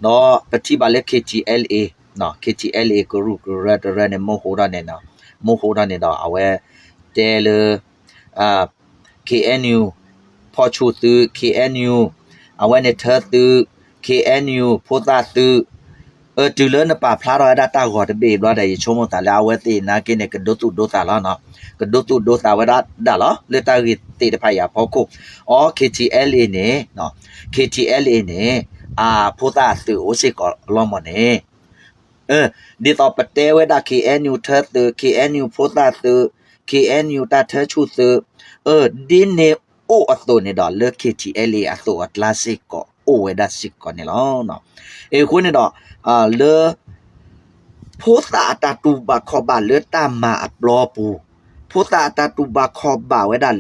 ເນາະ ປະທິບາເລເຄທີແອລເອ ເນາະ ເຄທີແອລເອ ກະຣູກະເຣຕະເຣເນ ໂມໂຫດອນເນເນາະ ໂມໂຫດອນເນດອ ອາແວແຕເລີ ອາ ເຄແອນຢູ ພໍຊູດຊື ເຄແອນຢູ ອາໄວ້ເນເທີດຊື ເຄແອນຢູ ໂພຕາດຊື ເອີ ຈືເລີນະປາພລາດອຍດາຕາກອດເບບລອດໄດໂຊໂມຕາລາເວຕິນາເກເນ ກະໂດຕູໂດຕາລາເນາະ ກະໂດຕູໂດຕາໄວດາດາລາ ເລີຕາເຣເຕຕະພາຍາພໍໂຄ ອໍ ເຄທີແອລເອເນເນາະ ເຄທີແອລເອເນ ອາ ໂພຕາດຊື ໂອເຊກອລອມເນ ເອີ ດີຕໍ່ປະເຕເວດາ ເຄແອນຢູ ເທີດຊື ເຄແອນຢູ ໂພຕາດຊື ເຄແອນຢູ ຕາເທີດຊູດຊື ເອີ ດີເນ ໂອອາໂຕເນດອ ເລີ ເຄທີແອລເອ ອາໂຕອາຕລາເຊກອ ໂອເວດາເຊກອເນລອເນາະ ເອຄູເນດອ ອາ ເລີ ໂພຕາອາຕາຕູບາຄໍບາ ເລີຕາມາອາປລໍປູ ဖိသႃႇ အတႃႇတူႇပႃႇ ၶေႃႈပၢဝ်ႇဝဲဒႃႈလႄႈ ပမႃႇသွင်ၸၢတ်ႈသူ ပမႃႇသဘိူဝ်ႇ မႃးသီးဝဲဒႃႈ ဢမူႇအပႃႇ အပုၼ်ႇအဝႄႈ အပူႇတေႇသူၺ်ႇမဵဝ်း ရႃႇရႃႇသိူဝ်ႇသိူဝ်ႇ ၶူဝ်းၼႆႉတေႃႈ အဝဲၼႆႉ ဖိသႃႇသႄႈတၽႃႇ ဢူဝ်ႈဝဲဒႃႈလႄႈ တႃႇမႃးပျေႃးပူႇတေႃႈ အဝဲၼႆႉ တႃႇႁေႃႇသႄႈတၽႃႇ ႁႃထွၵ်ႈၵႃႈတၢၵ်ႈၵႄႈ ၼေႃႈ ႁႃထွၵ်ႈၵႃႈတၢၵ်ႈၵႄႈ တႃႇႁေႃႇ မႄႈမႄႈဝဲဒႃႈလႄႈ ဢိူဝ်ႈ လႄႈ သူဝ်ႇသႄႇၵေႃႈတေႃႇလႄႈ ပူႇၵုၺ်ႇ ပၵႃႈတႄႉတႄႉမႃးလႄႈ ဢႃႇ ၽူႈတႃႇလႄႈ ဒုၵ်ႉတႃႇ ၼေႃႈ ၽူႈတႃႇလႄႈ ဒုၵ်ႉတႃႇ မႄႈၵေႃႈ ၽူႈတႃႇၵႄႈသိူဝ်ႇ မႄႈၵေႃႈ တႃႇၵေႃႈ သေႃးတႃႇႁႃႇ တေႃႇၸေႈပႃႈ တေႃႇတႃႇၵေႃႈ တႃႇၶႄႇ သႄႈတၽႃႇၼႆႉ တေႃႇဢူဝ်ႇၸေႈပႃႈ ၶွပ်ႈလူလ်းလႄႈ ဢႃႇ မီႇတီႇယႃႇ ဢၶေႇ သႄႈၵေႃႈ တေႃႇၶႄႇ ဢၼ်ၼႆႉ ဢႃႇ ၼႃႇ ယႄႇတေႃႇပႃႇၽြႃး ယႃႇ ယႄႇတေႃႇပႃႇၽြႃး ၼႃႇ ၼႄႇတေႃႇၸွႆႈ ယႃႇ ယႄႇတေႃႇၸွႆႈ ၼႃႇ ၼႄႇတေႃႇႁေႇ တႃႇၵေႃႈ သေႃး ယႃႇ ယႄႇတေႃႇႁေႇ တႃႇၵေႃႈ သေႃး ၼႃႇ ပႃႇ ယႃႇ ပႃႇ ဢိူဝ်ႈ တီႈၼႆႈ ဢူဝ်ႇဝႄႈ ဢူဝ်ႇဝႄႈ ၽေႃႇၶူၼ်ႉၼႆႉ ၼေႃႈ ပမႃးၵႄႈၵႂႃႇၵႃႈတၢၵ်ႈၵႄႈ ၼေႃႈ တႃႇလီဢီႇသီႇတၽႃႇ ဢူဝ်ႇဝႄႈ ဢသူၼ်ႇၼႆႉတေႃႈ တႃႇၵီႇသီႇတၽႃႇ ႁႄႉၵႄႈတေႃႇဢသႃႇလေႃႈ ႁႄႉၵႄႈတေႃႇဢသႃႇ ၶူၼ်ႉၼႆႉတေႃႈ ၵေႃႈယွၼ်ႉၽေႃႇသီႇတၽႃႇ တႄႇသူႇတႄႇသႃႇလေႃႈ ဢသႃႇ ၼႃႇ ၼႃႇ ၼတမ ၼႃႇ ၼတ ယႃႇ ယတမ ယႃႇ ယတ ဢိူဝ်ႈ တႃႇသူႇ တႃႇတႄႇသူႇတႄႇသႃႇလေႃႈ ဢသႃႇ သီႇတၽႃႇ ႁႄႉဢႃႇတေႃႈ ဢိူဝ်ႈ ၶူၼ်ႉၼႆႉ ပၵေႃႈ ပၵေႃႈပႄႉထီႇၼေႃႈ ၽႃႇၵႄႈၵႂႃႇၼေႃႈ ဢိူဝ်ႈ ၶူၼ်ႉၼႆႉ လႃႈပူႇၵုၺ်ႇ ၶွပ်ႈလူလ်းလႄႈ တႃႇၵေႃႈသေႃးတပႄႉ တႃႇႁႃႇတေႃႈ တီႈပႃႈ ၶူၼ်ႉၼႆႉၼေႃႈ ဢေႈ ၶေႇဢႅၼ်ႇယူႇ ၽူႈတႃႇသိူဝ်လေႃႈ ၶေႇဢႅၼ်ႇယူႇ ထႄႇသူႇသိူဝ်လေႃႈ ၶေႇဢႅၼ်ႇယူႇ ၽူႈတႃႇသိူဝ်လေႃႈ ဢိူဝ်ႈ ၶႄႇၶွပ်ႈလူလ်းလႄႈ ဢိူဝ်ႈ ၶေႇထီႇဢႄးလ်ဢေႇ ၽူႈတႃႇသိူဝ် ဢူဝ်ႈ ၽြႃးထေႃႈလီ လိူဝ်ၼႃႈပႃႇၽြႃးထေႃႈၼႆႉ ပႆႇတႃႇၶိုၼ်းလေႃႈ ပႆႇသီႇပိဝ်ပၢၼ်ၼႃႇ ဒူႇမႃးၼႆႉလေႃႈၼေႃႈ ဢေႈ ၶူၼ်ႉၼႆႉၼေႃႈ ၶႄႇၼေႃႈ ပိူၼ်ႈထီႇပႃးလေႃႈ ၸႃႇတေႃႇ ၸေႃႇရႃႇရႃႇ ဢႃႇ ဝႃႇထူႇထူႇဢႃႇ ၼႆႉဘျီၼႆႉ ဢဝ်ဝႆႉသိုဝ်ႇၶူဝ်းမူးဝေႇ ဢႃႇ ပႃးတႄႇဢိူဝ်ႈတႄႇသေႃးလေႃႈ တီႈ တီႈၼႆႈ မႃးသႃႇသၼႃႇၵႄႈၼႆႉ ဢဝ်ဝႆႉသီႇဢူဝ်ႇဝႆႉတႃႇလႄႈ တႃႇမႃးဢပျေႃးပူႇ ၼေႃႈ ဝႃႈတႄႉၼႆႉ မီးပူႇၵႄႈမႃး တေႃႈ ၽြႃးဢႃႇသႃႇလႄႈ ဢပူႇၵုၺ်ႇၼႆႉ ပၵၼႃႇတၶေႃးတိူဝ်ႇတႃႇ ပတႃႇပႃႇလႄႈလႄႈလေႃႈ ပယူႇတၶေႃးတိူဝ်ႇတႃႇ ပတႃႇပႃႇလႄႈလႄႈလေႃႈ ၼေႃႈ ဢိူဝ်ႈ ၶေႇဢႅၼ်ႇယူႇၼႆႉ ၽူႈတႃႇသိူဝ်လေႃႈ ပတႄႇဢိူဝ်ႈတႄႇသေႃးတႄႇသူႇတႄႇသႃႇ တေႃႈၶႄႇၼႆႉ ၶေႇထီႇဢႄးလ်ဢေႇၼႆႉ ၽူႈတႃႇသိူဝ် ၼေႃႈ ဢူဝ်ႈၽြႃးတေႃႈ ဢူဝ်ႈၽြႃးတေႃႈ ဢၶူဝ်းၼႆႉတေႃႈ ဢိူဝ်ႈ ဢၶူဝ်းၼႆႉ ဢိူဝ်ႈ ပတႄႇတီႈ ၶေႇထီႇဢႄးလ်ဢေႇ ၽူႈတႃႇသိူဝ် မိူဝ်ႈတႄႇဢူဝ်ႈပႃးတၶေႃးၼႆႉ ပတႄႇဝႆႉတႃႇတႃႇၵီႇသီႇတၽႃႇၼႆႉ မႄးဝႆႉတေႃႇဝႆႉပႃႇဝႆႉလေႃႈ ၼေႃႈ မႄးဝႆႉတေႃႇဝႆႉပႃႇဝႆႉလေႃႈ ဢိူဝ်ႈ ပတႄႇသႃႇတႃႇၼႆႉပႃႇဝႆႉလေႃႈ ပတႄႇဢိူဝ်ႈတႃႇၼႆႉပႃႇဝႆႉလေႃႈ ၶႄႇႁေႃႈႁႄႉၵႄႈပိူဝ်ႈတေႃႇၵၼ်တႃႇၵၼ်လႄႈ ၶေႇထီႇဢႄးလ်ဢေႇ ၽူႈတႃႇသိူဝ် ၼေႃႈ ဢိူဝ်ႈ ဢိူဝ်ႈ မႄးသိုဝ်ႈၵႃႈသူဝ်ႈၵႃႈမူၼ်ႈလီလႄႈ ၼေႃႈ ဢိူဝ်ႈ ၼႆႉ ဢဝ်ဝႆႉၼႆႉ ယႄႇတေႃႇလႄႈ သိုဝ်ႈဝႆႉၵေႃႈလီၵေႃႈၼေႃႈ ၵႃႈတေႁိုဝ်တေယႃႇ တေမိူဝ်ႈတႃႇ တေၶူဝ်းမိုဝ်း တေၶူဝ်းၼႃႈ တေထီႇၽူႈၵေႃႉၽူႈၵမ်းလႄႈ တေပႃး ၵႃႈပႃႇသူႇပႃႇသႃႇ ၼေႃႈ ဢိူဝ်ႈ ပ ပၵႃႈတႄႉလႄႈ သိုဝ်ႈၵႄႈလွႆးတႃႇပႃႇၵႄႈၵူႈ လႃႈ ဢပူႇၵုၺ်ႇၼႆႉ ပတႄႇလေႃႈၼေႃႈ သိုဝ်ႈၶူဝ်းၼိူဝ်တၢင်းလႄႈလေႃႈၼႆႉ ဢႃႇ ပႆႁႄႉၵႃႈႁႄႉပႃးလေႃႈ ၼေႃႈ ဢႃႇ ပူႇသႃႇလူၼ်းလႄႈၼႆႉ ပၵႃႈႁႄႉၵႃႈႁႄႉပႃးလေႃႈ ၵႃႈတိုဝ်ႉသၵေႃႈ ပပႃႇၽူဝ်ႇ တိုဝ်ႉသၵေႃႈ ပမႃႇသွင်ၸႃႇသူႇ ပမႃႇသပူဝ်ႇ ၼေႃႈ ပၵႃႈတိုဝ်ႉၽေႃႇဝႆႉ ပမႃႇသွင်ၸႃႇသူႇ ပမႃႇသပူဝ်ႇ ဢႃႇ ပတူႉၶိုၼ်းသႃႇၶိုၼ်းလေႃႈ ဢိူဝ်ႈ ၶူဝ်းၼႆႉၼေႃႈ မႅၼ်ႈပႃးၶႃႈဝႆႉတႃႇလႄႈ တႃႇၵႄႈဢိူဝ်ႈဢိူဝ်ႈၵႃႈႁဝ်း တေပတိတေႉဝႃႈၼေႃႈ ဢိူဝ်ႈ ၶူဝ်းၼႆႉၼေႃႈ တႃႇၵႄႈထႄႉတမီႇ ၼေႃႈ ထႄႉတမီႇလႄႈ ဢဝ်ဝႆႉၼႆႉ ပႃးလႄႈ ထေႃႇဝႆႉတႃႇ သၶႃးတၽႅဝ်ႇ ဢႃႇ ဢဝ်ဝႆႉၼႆႉ ဢႃႇ ပႃးလႄႈ ဢိူဝ်ႇ လႄႈၽႃႇတူဝ်ႇ ဢႃႇ လႄႈၽႃႇတူဝ်ႇ သၶႃး ပႃးလႄႈ တေႃႇလႄႈ ဢူဝ်ႇ ဢူဝ်ႇ ဝႆႉတႃႇ တၶႃး တေႃႇသိုဝ်ႈၶူဝ်း ဢႄႇၵုၺ်ႇ တေဝႆႉတႃႇလႄႈ ဝႃႈ ဢိူဝ်ႇ သၶႃးတၽႅဝ်ႇၼႆႉ တႃႇၵႃႈလႄႈ ထေႃႇလႄႈ ပူႇၵုၺ်ႇလႄႈ ၶေႇဢႅၼ်ႇယူႇ ၶေႇဢႅၼ်ႇဢႄးလ်ဢေႇ ၼႆႉ လႄႈမႃး ၶျူဝ်ႇ လႄႈမႃးၶျူဝ်ႇတႃႇ တေႃႇၶႄႇယႃႇဝႆႉ တေလႄႇထေႃႇတေႃႇ လႄႇထေႃႇဝႆႉၼႆႉ ဢိူဝ်ႇ ဢဝ်ဝႆႉၼႆႉ ပယွၼ်ႇလႄႈ ဢဝ်ဝႆႉၼႆႉ ဢိူဝ်ႇ ပူႇၸႃႇမူၼ်ႈ တေလႄႇထေႃႇဝႆႉ ဢၶျူဝ်ႇတႃႇတၽႅဝ်ႇၼႆႉ ၼေႃႈ ဢိူဝ်ႇ ၶူဝ်းၼႆႉ ဢဝ်ဝႆႉတေလႄႇ လႄႇထေႃႇဝႆႉၼႆႉ ပယွၼ်ႇၼႆႉ သီႇပႄႇၵႃႈ မူႇပႄႇၵႃႈ မႃးၼႆႉ တႃႇသိုဝ်ႈၵူႈဝႄႈၶျေႇဢႃႇ မႃးၼႆႉ တူဝ်ထီႇပႃႇတႃႇၶျေႇဢႃႇ ၼႆႉ သိုဝ်ႈၶူဝ်း ဢႄႇၵုၺ်ႇ တေတႃႇ ဢဝ်ဝႆႉတေတၽႅဝ်ႇၼႆႉ ၼႆႉ ၼႆႉ ၼႆႉ ၼႆႉ လူဝ်ႇတႃႇလႄႇပယွၼ်ႇ ၼေႃႈ ၼႆႉ လူဝ်ႇတႃႇလႄႇ လႄႇပယွၼ်ႇ လႄႇ လႄႇထေႃႇသၶႃးဝႆႉၼႆႉ ပယွၼ်ႇၼၼ်ႉၵေႃႈ လႄႈ ၼႆႉ လူဝ်ႇတႃႇလႄႇဢေႃႈ တၶႃးၼႆႉ လူဝ်ႇၶျူဝ်ႇၵူႈမူႇၼေႃႈ ထီႇၽူႈၵေႃႉၽူႈၵမ်းလႄႈ တေတၽႅဝ်ႇ ၶျူဝ်ႇမူၵ်ႉၵႄႈ ၼေႃႈ ပယွၼ်ႇၼႆႉ ၼင်ႇၵႃႈပႃးလႄႈ ၼႆႉ လူဝ်ႇတႃႇလႄႇဢေႃႈၼႆႉ ၶျူဝ်ႇမူၵ်ႉၵႄႈ ၼေႃႈ ထေႃႇပူႇယီႇတေတႄႉ တေႃႇလေႃးလေႃး ပယွၼ်ႇၼႆႉ ႁႅၼ်းၼိူဝ်ႉလေႃႇ လႄႈ ပတဝေႃးပူႇၼႆႉ မႅတ်ႉထီႇယႃႇတႃႇ ပႄႉပလူဝ်ႇၶႃႈ သီႇတၶူဝ်းၼႆႉမႃး ၼေႃႈ တေႃႇထေႃႇပႃႇသေႇဝႆႉတႃႇ လိူၵ်ႈဢၽိဝ်ႇႁႃႇ ဢၽိဝ်ႇႁႃႇၼႆႉ တေႃႇတႃႇတႃႇၵၼ် လိူၵ်ႈဢဝ်ဝႆႉလေႃႇ ၶူဝ်းသႄႇၼႆႉ ဢိူဝ်ႇ ပၸိုင်ႈမိုဝ်းတူဝ် ဢိူဝ်ႇ ဢိူဝ်ႇ ပ မႃးသွၼ်ၸႃႇတူဝ် ပမႃးတပူဝ် ဢိူဝ်ႇ ပၸိုင်ႈမိုဝ်းတူဝ်ဝၼ်းၼႆႉလေႃႇ လႄႈ တဝႃႇဝၼ်းၼႆႉ ထီႇဢႄႇတႃႇ တူဝ်တၶူဝ်း တူဝ်တၶူဝ်းၼႆႉ ၼေႃႈ ဢဝ်ဝႆႉၼႆႉ လႄႈ တိူဝ်ႇဝႆႉၼ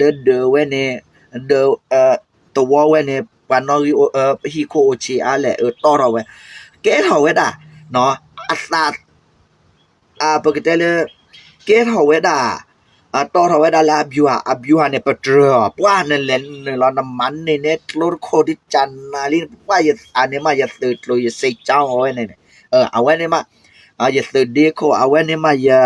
ႆႉ တိူဝ်ႇ ဢိူဝ်ႇ ຕະວໍໄວ້ໃນປານອກຮີໂອ ເອີ ຮີໂຄໂອເຊອາແຫຼະ ເອີ ຕໍ່ເທົ່າໄວ້ ແກ້ເທົ່າໄວ້ດາເນາະ ອາສາ ອາ ປະກະແຕເລີ ແກ້ເທົ່າໄວ້ດາ ອາ ຕໍ່ເທົ່າໄວ້ດາລະ ອາບິວຫາ ອາບິວຫາເນ ປະເຕີ ປວານັ້ນແຫຼະ ເນລະ ນ້ຳມັນເນ ເນໂຕໂຄດິຈານາລີ ປະວາ ຢາ ອາເນມາ ຢາເຕີໂຕ ຢາເຊເຈົ້າ ເອົາໄວ້ເນ ເອີ ເອົາໄວ້ເນມາ ອາ ຢາເຕີເດໂຄ ເອົາໄວ້ເນມາ ຢາ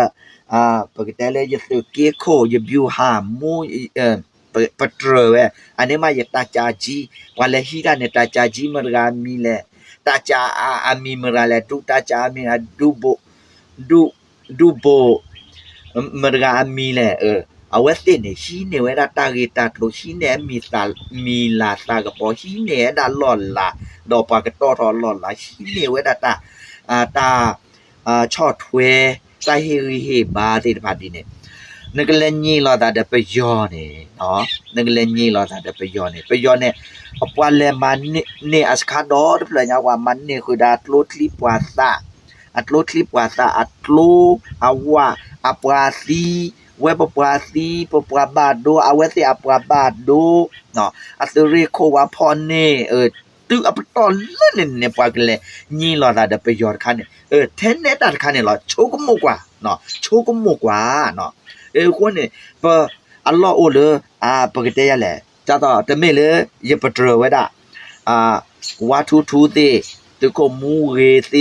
ອາ ປະກະແຕເລີ ຢາເຕີເກໂຄ ຢາບິວຫາ ມູ ເອີ ປະ ປະເຕີແວ ອາເນມາ ຢາຕາຈາຈີ ປະລະຮີດາເນ ຕາຈາຈີ ເມີຣາມີແລ ຕາຈາອາ ອາມີ ເມີຣາແລ ດຸ ຕາຈາອາມີ ອາດຸໂບ ດຸ ດຸໂບ ເມີຣາອາມີແລ ເອີ ອາເວຕິເນ ຮີເນເວດາຕາເຣຕາໂຕ ຮີເນມີຕາ ມີລາຕາກະປໍ ຮີເນດາຫຼໍ່ລາ ດອກປາກະຕໍທໍຫຼໍ່ລາ ຮີເນເວດາຕາ ອາ ຕາ ອາ ຊໍແທ ຕາເຮຣີເຮບາ ເຕຕະພາດດີເນ ນະກະແລນເຍລອຕາເດປະຍໍເນ ເນາະ ນະກະແລນເຍລອຕາເດປະຍໍເນ ປະຍໍເນ ອາປວາແລມາເນ ອາສະຄາດໍ ເດປະຍາວາມາເນ ຄືດາໂຕທຣິປວາຕາ ອາໂຕທຣິປວາຕາ ອາໂຕ ອາວາ ອາປວາຊີ ເວປະປວາຊີ ປະປວາບາໂດ ອາເວຕິອາປວາບາໂດ ເນາະ ອາເຕເຣໂຄວາພອນເນ ເອີ ຕຶອາປະຕໍເລີເນ ເນປວາກະແລ ເຍລອຕາເດປະຍໍຕະຄາເນ ເອີ ແທນເນຕາຕະຄາເນລອ ໂຊກະໂມກວາ ເນາະ ໂຊກະໂມກວາ ເນາະ ເອີ ຄົນເນ ປະ ອາລໍໂອເລີ ອາ ປະກະເຕຍະແລ ຈາຕອ ຕະເມເລີ ຢາປະເຕີເວດາ ອາ ວາທຸທຸເຕ ຕຶໂຄມູເຣເຕ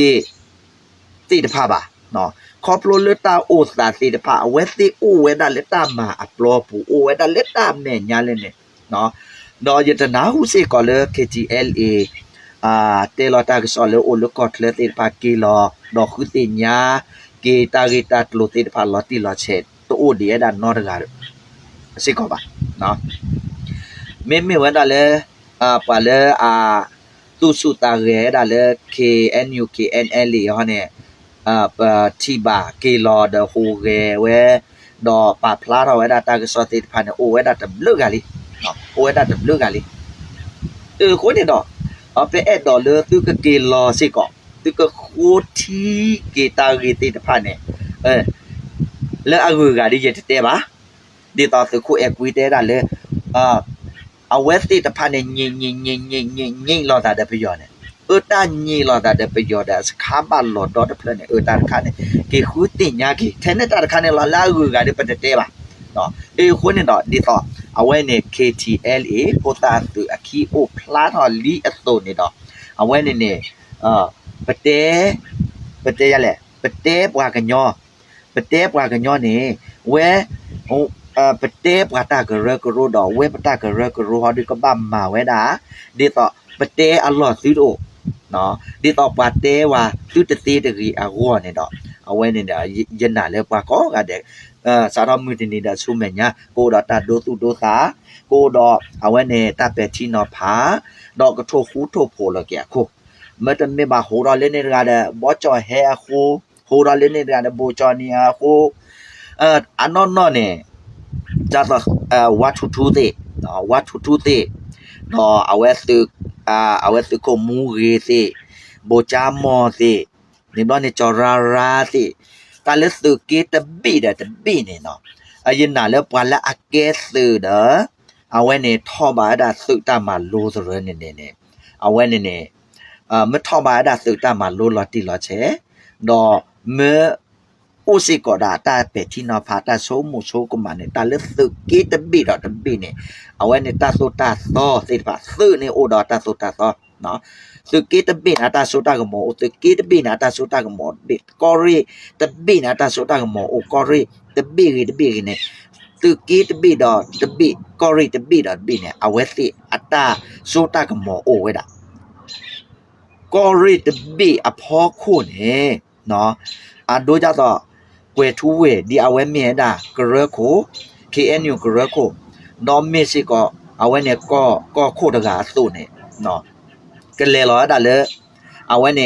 ເຕຕະພາບາ ເນາະ ຂອບໂລເລີຕາໂອຕາເຕຕະພາ ອາເວຕິໂອເວດາເລຕາມາ ອາປລໍປູໂອເວດາເລຕາແມ່ຍາເລເນ ເນາະ ດອຍະຕະນາຫູເສກອເລີ ເຄທີແອລເອ ອາ ເຕລອຕາກະຊອເລີໂອເລີກອດເລີເຕຕະພາເກລອ ດອກຄືເຕຍາ ເກຕາເຣຕາໂຕເຕຕະພາລອຕີລອແຊ ໂຕໂອເດຍດານອຕະກາ ເສກອບາ ເນາະ ເມເມວະດາເລີ ອາ ປາເລີ ອາ ຕຸສຸຕາເຣດາເລີ ເຄແອນຢູ ເຄແອນແອນເລ ຮອເນ ອາ ປາທີບາ ເກລອ ດອໂຮເຣເວ ດອປາພລາ ເວດາຕາກະຊອເຕຕະພາເນ ໂອເວດາຕະເບລີກາລີ ເນາະ ໂອເວດາຕະເບລີກາລີ ເອີ ໂຄເນດອ ອາ ເປແອດດອເລີ ຕຶກະເກລອເສກອ ຕຶກະໂຄທີ ເກຕາເຣເຕຕະພາເນ ເອີ ເລີອາເວີກາດີເຢຕະແຕບາ ເດຕອ ຕຶໂຄແອກວີເຕດາເລີ ອາ ອາເວຕິຕະພາເນ ເຍ ເຍ ເຍ ເຍ ເຍ ເຍລອຕາເດປະຍໍເນ ເອີຕາເຍລອຕາເດປະຍໍເດ ສະຄາບາລອດອເພເນ ເອີຕາຕະຄາເນ ເກຄືຕິຍາເກ ແທນເນຕາຕະຄາເນລອລາເອີກາເດປະເຕເຕບາ ເນາະ ເອໂຄເນດອ ເດຕອ ອາເວເນ ເຄທີແອລເອ ໂພຕາຕຶອາຄີໂອພລາທອລີອະໂຕເນດອ ອາເວເນເນ ເອີ ປະເຕ ປະເຕຍະແລ ປະເຕປວາກະຍໍ ປະເຕປວາກະຍໍເນ ເວ ເອີ ປະເຕປວາຕາກະເຣີກະໂຣດອ ເວປະຕາກະເຣີກະໂຣ ເຮົາດີກະບາມາເວດາ ເດຕອ ປະເຕອາຫຼໍ່ຕຸໂອ ເນາະ ເດຕອ ປະເຕວາຕຸຕະເຕຕະເຣອາໂຣເນດອ ອາເວເນ ເນ ຍະນາເລີປະກອກະເດ ເອີ ສາທອມມືຕະນີດາຊູແມຍາ ໂກດອຕາໂດຕຸໂດຕາ ໂກດອ ອາເວເນ ຕາແປທີນໍພາ ດອກກະໂທຄູໂທໂພລະເກອາໂຄ ເມຕະເມບາໂຮດອເລເນດາເດ ບໍຈໍແຮອາໂຄ ໂຮດອເລເນດາເດ ໂບຈອນີອາໂຄ ເອີ ອານອນນອເນ ຈາຕະ ເອີ ວາທຸທຸເຕ ເນາະ ວາທຸທຸເຕ ເນາະ ອາເວຕຶ ອາ ອາເວຕຶໂຄມູເຣເຕ ໂບຈາມໍເຕ ເນບອນເນຈອຣາຣາເຕ ຕາເລຕຶເກຕະເບດາຕະເບເນເນາະ ອາຍະນາເລີປາລະອາເກເຕເດ ອາເວເນທໍບາດາຕຶຕາມາໂລຕະເຣເນເນ ອາເວເນເນ ເອີ ເມທໍບາດາຕຶຕາມາໂລລອຕີລອແຊ ດອ ເມ ໂອເຊກອດາ ຕາແປທີນໍພາ ຕາໂຊໂມໂຊກະມາເນ ຕາເລຕຶເກຕະເບດາຕະເບເນ ອາເວເນຕາໂຕຕາໂຕເຕຕະພາ ຕຶເນໂອດອຕາໂຕຕາໂຕ ເນາະ ຕຶເກຕະເບນາຕາໂຊຕາກະມໍ ໂອຕຶເກຕະເບນາຕາໂຊຕາກະມໍ ເບ ກໍເຣຕະເບນາຕາໂຊຕາກະມໍ ໂອກໍເຣຕະເບເຣຕະເບເຣເນ ຕຶເກຕະເບດາຕະເບ ກໍເຣຕະເບດາຕະເບເນ ອາເວຕິອາຕາໂຊຕາກະມໍ ໂອເວດາ ກໍເຣຕະເບອາພໍໂຄເນ ເນາະ ອາໂດຈາຕອ ແກວທູເວ ດີອາເວເມດາ ກະເຣີໂຄ ເຄແອນຢູ ກະເຣີໂຄ ດອມເມຊິກອ ອາເວເນ ກໍ ກໍໂຄຕະກາໂຕເນ ເນາະ ກະແລລອດາເລີ ອາເວເນ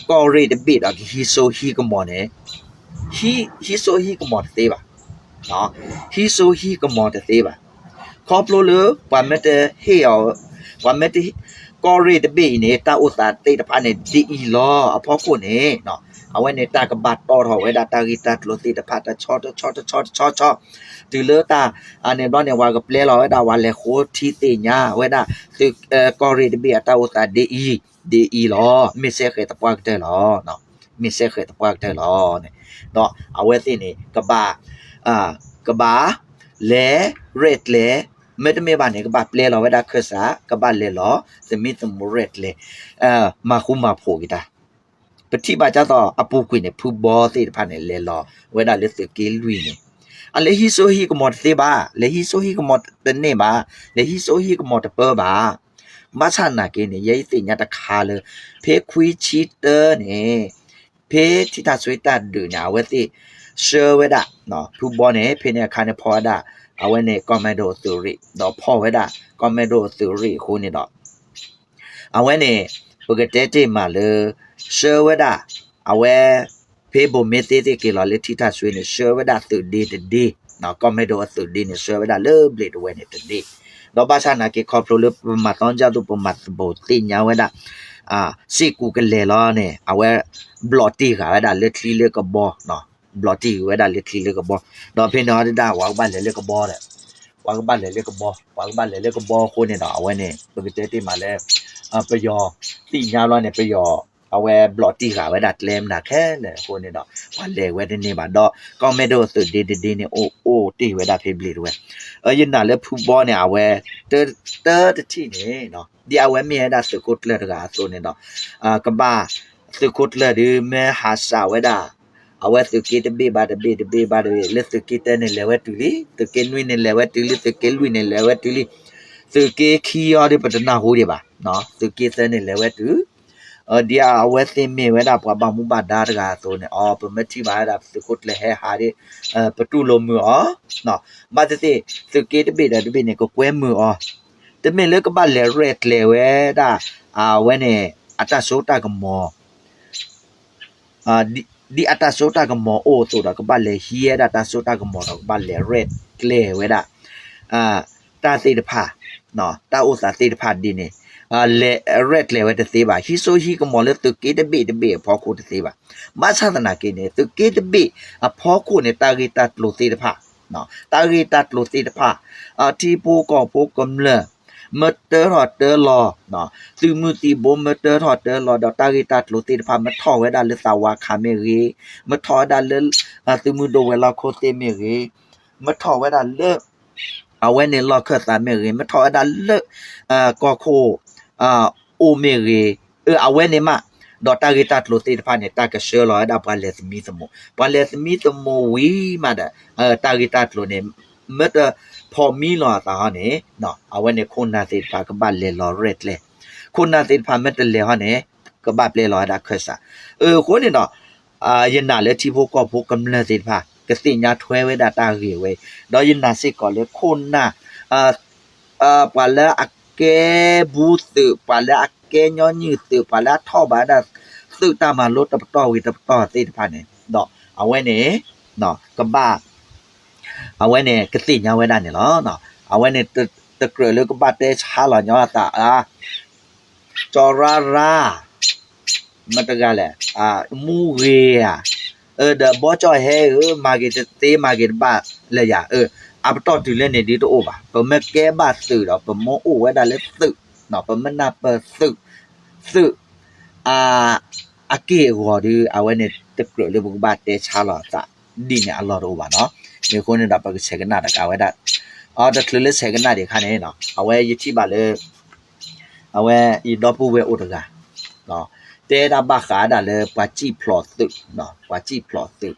ກໍເຣຕະເບດອາ ຮີໂຊຮີກະມໍເນ ຮີ ຮີໂຊຮີກະມໍຕະເຕບາ ເນາະ ຮີໂຊຮີກະມໍຕະເຕບາ ຂອບໂລເລີ ປາເມຕະເຮອ ປາເມຕະ ກໍເຣຕະເບອີເນ ຕາໂອຕາເຕຕະພາເນ ດີອີລອ ອາພໍໂຄເນ ເນາະ ອາໄວ້ເນຍ ຕາກະບາດຕໍ່ເທົ່າໄວ້ດາ ຕາຣີຕາໂຕລະເຊຕະພະ ຕາຊໍ ຕາຊໍ ຕາຊໍ ຕາຊໍ ຕາຊໍ ຖືເລີຕາ ອາ ເນບອນເນຍ ວາກະແປລອວໄວ້ດາ ວາແລໂຄທີເຕຍາ ໄວ້ດາ ຖື ເອີ ກໍເຣຕະເບ ອາຕາໂອຕາ ເດອີ ເດອີລໍ ເມເຊເຄຕະປວາກເຕີລໍເນາະ ເມເຊເຄຕະປວາກເຕີລໍເນາະ ອາໄວ້ຕິເນ ກະບາ ອາ ກະບາ ແລ ເຣດແລ ເມຕະເມບາເນ ກະບາແປລອໄວ້ດາ ເຄີສາ ກະບາແລລໍ ສະມິດສະໂມ ເຣດແລ ເອີ ມາຄູມາໂພກິຕາ ປະທິບາຈາຕໍ ອະປູກຸຍເນ ພູບໍ ເຊຕະພາເນ ແລລໍ ໄວ້ດາ ເລເຊີເກລຸຍເນ ອາ ເລຮີໂຊຮີກະມໍຕະເຊບາ ເລຮີໂຊຮີກະມໍຕະເນບາ ເລຮີໂຊຮີກະມໍຕະເປີບາ ມາຊານາເກເນ ຢາອີເຕຍາຕະຄາເລີ ເພຄຸຍຊີເຕີເນ ເພທິທາສວຍຕາດືເນ ອາເວຕິ ເຊີເວດາເນາະ ພູບໍເນ ເພເນຄາເນ ພໍເວດາ ອາເວເນ ກອມເມໂດຕຸຣິ ດອກ ພໍເວດາ ກອມເມໂດຕຸຣິ ໂຄເນດອກ ອາເວເນ ປະກະເຕເຕມາເລີ ເຊີເວດາ ອາເວ ເພໂບເມເຕເຕເກລອ ເລທິທາສວຍເນ ເຊີເວດາ ເຕີເດ ເຕີເດ ເນາະ ກອມເມໂດ ເຕີເດເນ ເຊີເວດາ ເລີເບລດເວເນ ເຕີເດ ດອກ ບາຊານາເກ ຄອບໂພເລ ປະມາຕອນຈະຕຸ ປະມາຕະໂບ ຕິຍາເວດາ ອາ ຊິກູກະແລລອເນ ອາເວ ບລອດຕີກາເວດາ ເລີທລີເລີກະບໍ ເນາະ ບລອດຕີເວດາ ເລີທລີເລີກະບໍ ດອກ ເພເນອດາ ວາກະບາເລເລີກະບໍ ວາກະບາເລເລີກະບໍ ວາກະບາເລເລີກະບໍ ໂຄເນດອກ ອາເວເນ ປະກະເຕເຕມາເລີ ອາ ປະຍອ ຕິຍາລອເນ ປະຍອ ອາເວ ບລອດຕີກາເວດາ ແຕມນາແຄເນ ໂຄເນດອກ ປະແລເວດາເນບາ ດອກ ກອມເມໂດ ເຕີເດ ເຕີເດເນ ໂອ ໂອ ຕິເວດາ ເພບເບລດເວ ເອີ ຍານາເລີ ພູບໍເນ ອາເວ ເຕີ ເຕີຕະທີເນເນາະ ດີອາເວເມເດາ ເຊີໂຄດເລີດກາໂຕເນດອກ ອາ ກະບາ ເຊີໂຄດເລີດ ດີເມຫາສາເວດາ ອາເວ ເຊີເກຕະເບບາ ຕະເບ ຕະເບບາ ຕະເບ ເລີເຊີເກເຕີເນ ແລເວຕຸລີ ເຊີເກນຸຍເນ ແລເວຕຸລີ ເຊີເກລຸຍເນ ແລເວຕຸລີ ເຊີເກຄີອ ດີປະຕະນາໂຮ ດີບາ ເນາະ ເຊີເກເຕີເນ ແລເວຕຸ ເອີ ເດຍ ອາເວເຕເມ ເວດາ ປະບາມຸບາດາ ຕະກາໂຕເນ ອໍ ປະເມທິບາດາ ເຊີໂຄດເລີແຮຮາເດ ເອີ ປະຕູໂລມືອ ເນາະ ບາເຕເຕ ເຊີເກຕະເບດາ ຕະເບເນ ກະແກວມືອ ຕະເມເລີກະບາເລ ເຣດເລ ເວດາ ອາເວເນ ອາຕາໂຊຕາກະມໍ ອາ ດີ ດີອາຕາໂຊຕາກະມໍ ໂອໂຕດາ ກະບາເລ ເຮຍດາ ຕາໂຊຕາກະມໍ ດອກ ກະບາເລ ເຣດເລ ເວດາ ອາ ຕາເຕຕະພາ ເນາະ ຕາໂອຕາເຕຕະພາ ດີເນ ອາ ເລ ເຣດເລ ເວດາ ເຕບາ ຮີໂຊຮີກະມໍ ເລີເຊີເກຕະເບ ຕະເບ ພໍໂຄຕະເຕບາ ມາຊາຕະນາເກເນ ເຊີເກຕະເບ ອາ ພໍໂຄເນ ຕາເຣຕາໂຕເຕຕະພາ ເນາະ ຕາເຣຕາໂຕເຕຕະພາ ອາ ທີໂພ ກໍໂພ ກຳເລີ ເມີເຕີ ຖອດເຕີ ລໍ ເນາະ ຕື່ມືຕີໂບ ເມີເຕີ ຖອດເຕີ ລໍ ດອກ ຕາເຣຕາໂຕເຕຕະພາ ເມີຖອດເວດາ ເລີສາວາຄາເມເຣ ເມີຖອດເວດາ ເລີ ອາ ຕື່ມືໂດ ເວລາໂຄເຕເມເຣ ເມີຖອດເວດາ ເລີ ອາເວເນ ລໍ ເຄີສາເມເຣ ເມີຖອດເວດາ ເລີ ອາ ກໍໂຄ ອາ ໂອເມເຣ ເອີ ອາເວເນມາ ດອກ ຕາເຣຕາໂຕເຕຕະພາເນ ຕາກະເຊີລໍ ດອກ ປະແລສະມີສະໂມ ປະແລສະມີສະໂມ ວີມາດາ ເອີ ຕາເຣຕາໂຕເນ ເມີເຕີ ພໍມີລໍຕາເນ ເນາະ ອາເວເນ ໂຄນາເຕຕະພາ ກະບາເລລໍ ເຣດເລ ໂຄນາເຕຕະພາ ເມີເຕີ ເລຮອດເນ ກະບາເລລໍ ດອກ ເຄີສາ ເອີ ໂຄເນເນາະ ອາ ຍານາເລີ ທີໂພ ກໍໂພ ກຳເລີເຕຕະພາ ກະຕິຍາ ຖວຍເວດາ ຕາເຣເວ ດອກ ຍານາ ເຊ ກໍເລີ ໂຄນາ ອາ ອາ ປະລະ ອາແກ ບູ ເຕີ ປະລະ ອາແກ ຍໍຍື ເຕີ ປະລະ ທໍ ບາດາ ເຕີ ຕາມາ ໂລ ຕະປະຕໍ ວີ ຕະປະຕໍ ເຕຕະພາເນ ເນາະ ອາເວເນ ເນາະ ກະບາ ອາເວເນ ກະຕິຍາ ເວດາ ເນລະ ເນາະ ອາເວເນ ຕະ ຕະເກີເລີ ກະບາ ເຕຊາ ລະ ຍອ ຕາ ອາ ຈອ ຣາ ຣາ ມັນຕະກາແຫຼະ ອາ ມູເຣຍ ເອີ ເດີ ບໍ ຈອ ແຮ ເອີ ມາເກ ເຕ ເຕ ມາເກ ຕະບາ ລະ ຢາ ເອີ ອາ ປະຕໍ ຕຸເລ ເນ ດີ ຕະ ໂອ ບາ ປະ ເມ ແກ ບາ ເຕີ ດອກ ປະ ໂມ ໂອ ເວດາ ເລ ເຕີ ເນາະ ປະ ມະ ນາ ເປີ ເຕີ ເຕີ ອາ ອາເກ ໂອ ດີ ອາເວເນ ຕະເກີເລີ ກະບາ ເຕຊາ ລະ ຕາ ດີເນ ອາ ລອ ຕະ ໂອ ບາ ເນາະ ເນ ໂຄເນ ດອກ ປະ ເຊກະນາ ຕະກາ ເວດາ ອາ ຕະເຄີເລີ ເຊກະນາ ເດ ຄາ ເນ ເນາະ ອາເວ ຍະທິ ບາ ເລີ ອາເວ ອີ ດອ ປູ ເວ ໂອ ຕະກາ ເນາະ ເຕ ດາ ບາ ຄາ ດາ ເລີ ປາ ຈິ ພລໍ ຕຶ ເນາະ ປາ ຈິ ພລໍ ຕຶ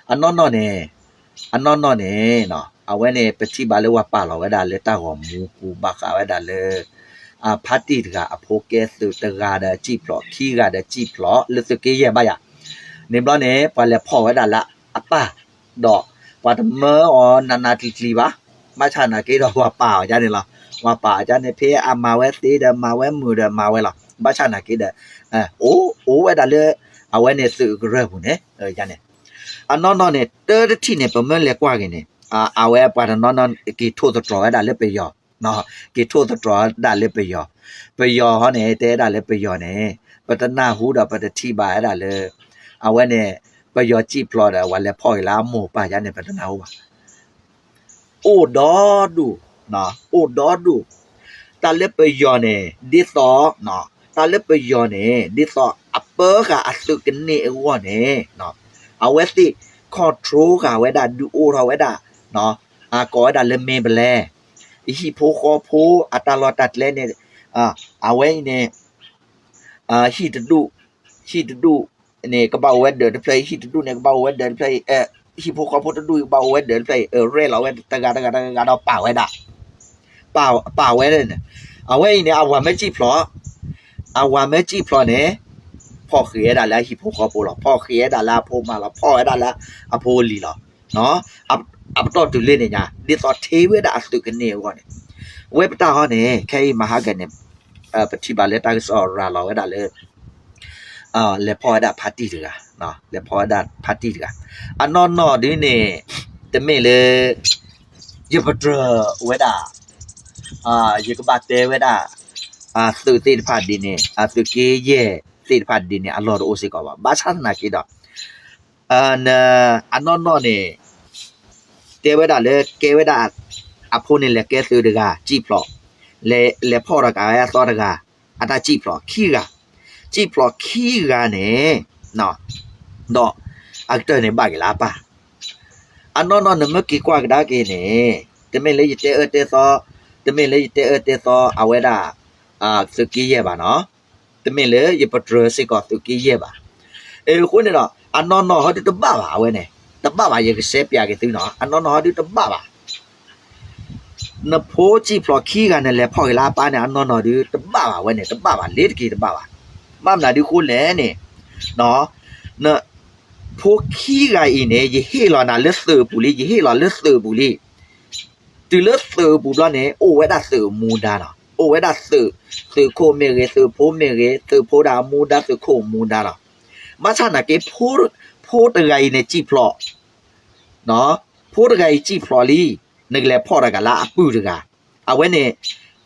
ອາ ນອ ນອ ເນ ອາ ນອ ນອ ເນ ເນາະ ອາເວ ເນ ປະ ຈິ ບາ ເລີ ວາ ປາ ລໍ ເວດາ ເລີ ຕາ ຫໍ ໝູ ກູ ບາ ຄາ ເວດາ ເລີ ອາ ພາ ຕິ ຕະກາ ອາ ໂພ ແກ ຕຶ ຕະກາ ດາ ຈິ ພລໍ ຄີ ກາ ດາ ຈິ ພລໍ ເລີ ຕຶ ເກ ແຍ ບາ ຢາ ເນ ບລອ ເນ ປາ ແລ ພໍ ເວດາ ລະ ອາ ປາ ດອກ ປາ ຕະ ເມີ ອ ນາ ນາ ຕີ ຕີ ບາ ມາ ຊາ ນາ ເກ ດອກ ວາ ປາ ອາຈານ ເນ ລະ ວາ ປາ ອາຈານ ເນ ເພ ອາ ມາ ແວ ເຕ ດາ ມາ ແວ ມື ດາ ມາ ແວ ລະ ບາ ຊາ ນາ ເກ ດາ ໂອ ໂອ ເວດາ ເລີ ອາເວ ເນ ຕຶ ກະເຣີ ພຸ ເນ ເອີ ຢາ ເນ ອາ ນອ ນອ ເນ ເຕີ ຕະ ທີ ເນ ປະ ເມີ ແລ ກວ່າ ເກ ເນ ອາ ອາເວ ປາ ຕະ ນອ ນອ ເກ ໂທ ຕະ ຕຣໍ ເວດາ ເລີ ປະ ຍໍ ເນາະ ເກໂທຕະຕຣໍ ດາເລີ ປະ ຍໍ ປະ ຍໍ ເຮົາເນ ແຕ່ດາເລີ ປະ ຍໍ ເນ ປະຕະນາ ຫູ ດອກ ປະຕະ ທີ ບາ ດາເລີ အဝဲန့ၣ် ပယီၤစံၣ်ဖျိးဒီး အဝဲလဲၤဖီၣ်က့ၤလၢအမိၢ်ပၢ်ယါန့ၣ် ပတနၢ်ဟူဘၣ်. အိၣ်ဒီဒူၣ်, အိၣ်ဒီဒူၣ်, တၢ်လၢပယီၤန့ၣ် ဒ်သိး, တၢ်လၢပယီၤန့ၣ် ဒ်သိးအပၢဃာ်အသုးကန့ၢ်အဂီၢ်န့ၣ် အဝဲသ့ၣ် control ဃာ်ဝဲဒၣ် ဒုးအိၣ်ထီၣ်ဝဲဒၣ် ကိးဝဲဒၣ်လၢ Mandalay ဟံၣ်ဖိဃီဖိ အတၢ်လီၢ်တၢ်ကျဲန့ၣ် အဝဲအံၤန့ၣ် ဟံၣ်တဒူၣ် ဟံၣ်တဒူၣ်န့ၣ် ကဘၣ်အိၣ်ဝဲဒၢးတဖျၢၣ်အံၤ, ဟံၣ်တဒူၣ်န့ၣ် ကဘၣ်အိၣ်ဝဲဒၢးတဖျၢၣ်အံၤ, ဟံၣ်ဖိဃီဖိတဒူၣ်အံၤ ကဘၣ်အိၣ်ဝဲဒၢးတဖျၢၣ်အံၤ, ရဲၣ်လီၤဝဲတဂၤတဂၤတဂၤဒီးပာ်ဝဲဒၣ်, ပာ်ဝဲန့ၣ်, အဝဲအံၤန့ၣ် အဝၤမၢစံၣ်ဖျိး, အဝၤမၢစံၣ်ဖျိးန့ၣ် ဖီၣ်ဃာ်ဝဲဒၣ်လၢအဟံၣ်ဖိဃီဖိလီၤ, ဖီၣ်ဃာ်ဝဲဒၣ်လၢအဖိမါလီၤ, ဖီၣ်ဝဲဒၣ်လၢအဖိအလံၤလီၤ. အပတီၢ်တုၤလၢန့ၣ်ညါ ဒ်သိးထံၣ်ဝဲဒၣ်အသုးကန့ၢ်အဂီၢ်န့ၣ်, ဝဲပတၢ်ဟီန့ၣ် ခဲအံၤမဟါကန့ၣ် ပထံၣ်ဘၣ်လၢတၢ်ကစီၣ်ရၤလီၤဝဲဒၣ်လၢ လဲၤဖီၣ်ဝဲဒၣ် party တဂၤ, လဲၤဖီၣ်ဝဲဒၣ် party တဂၤ, အနီၢ်နီၢ်ဒ်န့ၣ် တမ့ၢ်လၢ ယပတြၢၤဝဲဒၣ်, ယကဘၣ်တဲဝဲဒၣ် သုးသ့ၣ်တဖၣ်ဒ်န့ၣ်, သုးက့ယဲၢ်သ့ၣ်တဖၣ်ဒ်န့ၣ် အလီၢ်တအိၣ်စ့ၢ်ကီးဘၣ်. ဘၣ်ဆၣ်သနာ်က့ဒီး အနီၢ်နီၢ်န့ၣ် တဲဝဲဒၣ်လၢ ကဲဝဲဒၣ် အဖိန့ၣ် လဲၤကဲသုးတဂၤ စံၣ်ဖျိး, လဲၤဖီၣ်ထီၣ်က့ၤဝဲအသီတဂၤ အတၢ်စံၣ်ဖျိးခံဂၤ, စံၣ်ဖျိးခံဂၤန့ၣ် ဒီးအကတၢၢ်န့ၣ်ဘၣ်က့ၤလၢအပၢ်. အနီၢ်နီၢ်နမ့ၢ်က့ၤကွၢ်ကဒါက့ၤန့ၣ် တမ့ၢ်လၢယတဲအၢတဲသီ, တမ့ၢ်လၢယတဲအၢတဲသီ အဝဲဒၣ် သုးက့ယဲၢ်ဘၣ်နီၤ, တမ့ၢ်လၢယပတြၢၤစ့ၢ်ကီးသုးက့ယဲၢ်ဘၣ်. အဃိန့ၣ်ဒီး အနီၢ်နီၢ်ဟီဒုတဘၣ်ဘၣ် အဝဲန့ၣ် တဘၣ်ဘၣ်, ယကရှဲပၠးက့ၤသုနီၤ, အနီၢ်နီၢ်ဟီဒုတဘၣ်ဘၣ်. နဖိစံၣ်ဖျိးခံဂၤ နလဲၤဖီၣ်က့ၤလၢအပၢ်န့ၣ် အနီၢ်နီၢ်ဒုတဘၣ်ဘၣ်, အဝဲန့ၣ် တဘၣ်ဘၣ်, လ့ၤတက့ၤတဘၣ်ဘၣ်. ဘၣ်မနုၤဒုအဃိလဲၣ်န့ၣ် နဖိခံဂၤအံၤန့ၣ် ယဟ့ၣ်လီၤနၤလၢသုးအပူၤလံ, ယဟ့ၣ်လီၤလၢသုးအပူၤလံ. တုၤလၢသုးအပူၤဘျီန့ၣ် အိၣ်ဝဲဒၣ်သုးအမူဒါလီၤ, အိၣ်ဝဲဒၣ်သုး, သုးခိၣ်မ့ၢ်ဂ့ၤ, သုးဖိမ့ၢ်ဂ့ၤ, သုးဖိဒၣ်အမူဒါ, သုးခိၣ်အမူဒါလီၤ. ဘၣ်ဆၣ်သနာ်က့ ဖိတဂၤအံၤန့ၣ် စံၣ်ဖျိး ဖိတဂၤအံၤစံၣ်ဖျိးလံ, နကလဲၤဖီၣ်တဂၤလၢအပုၢ်တဂၤ, အဝဲန့ၣ်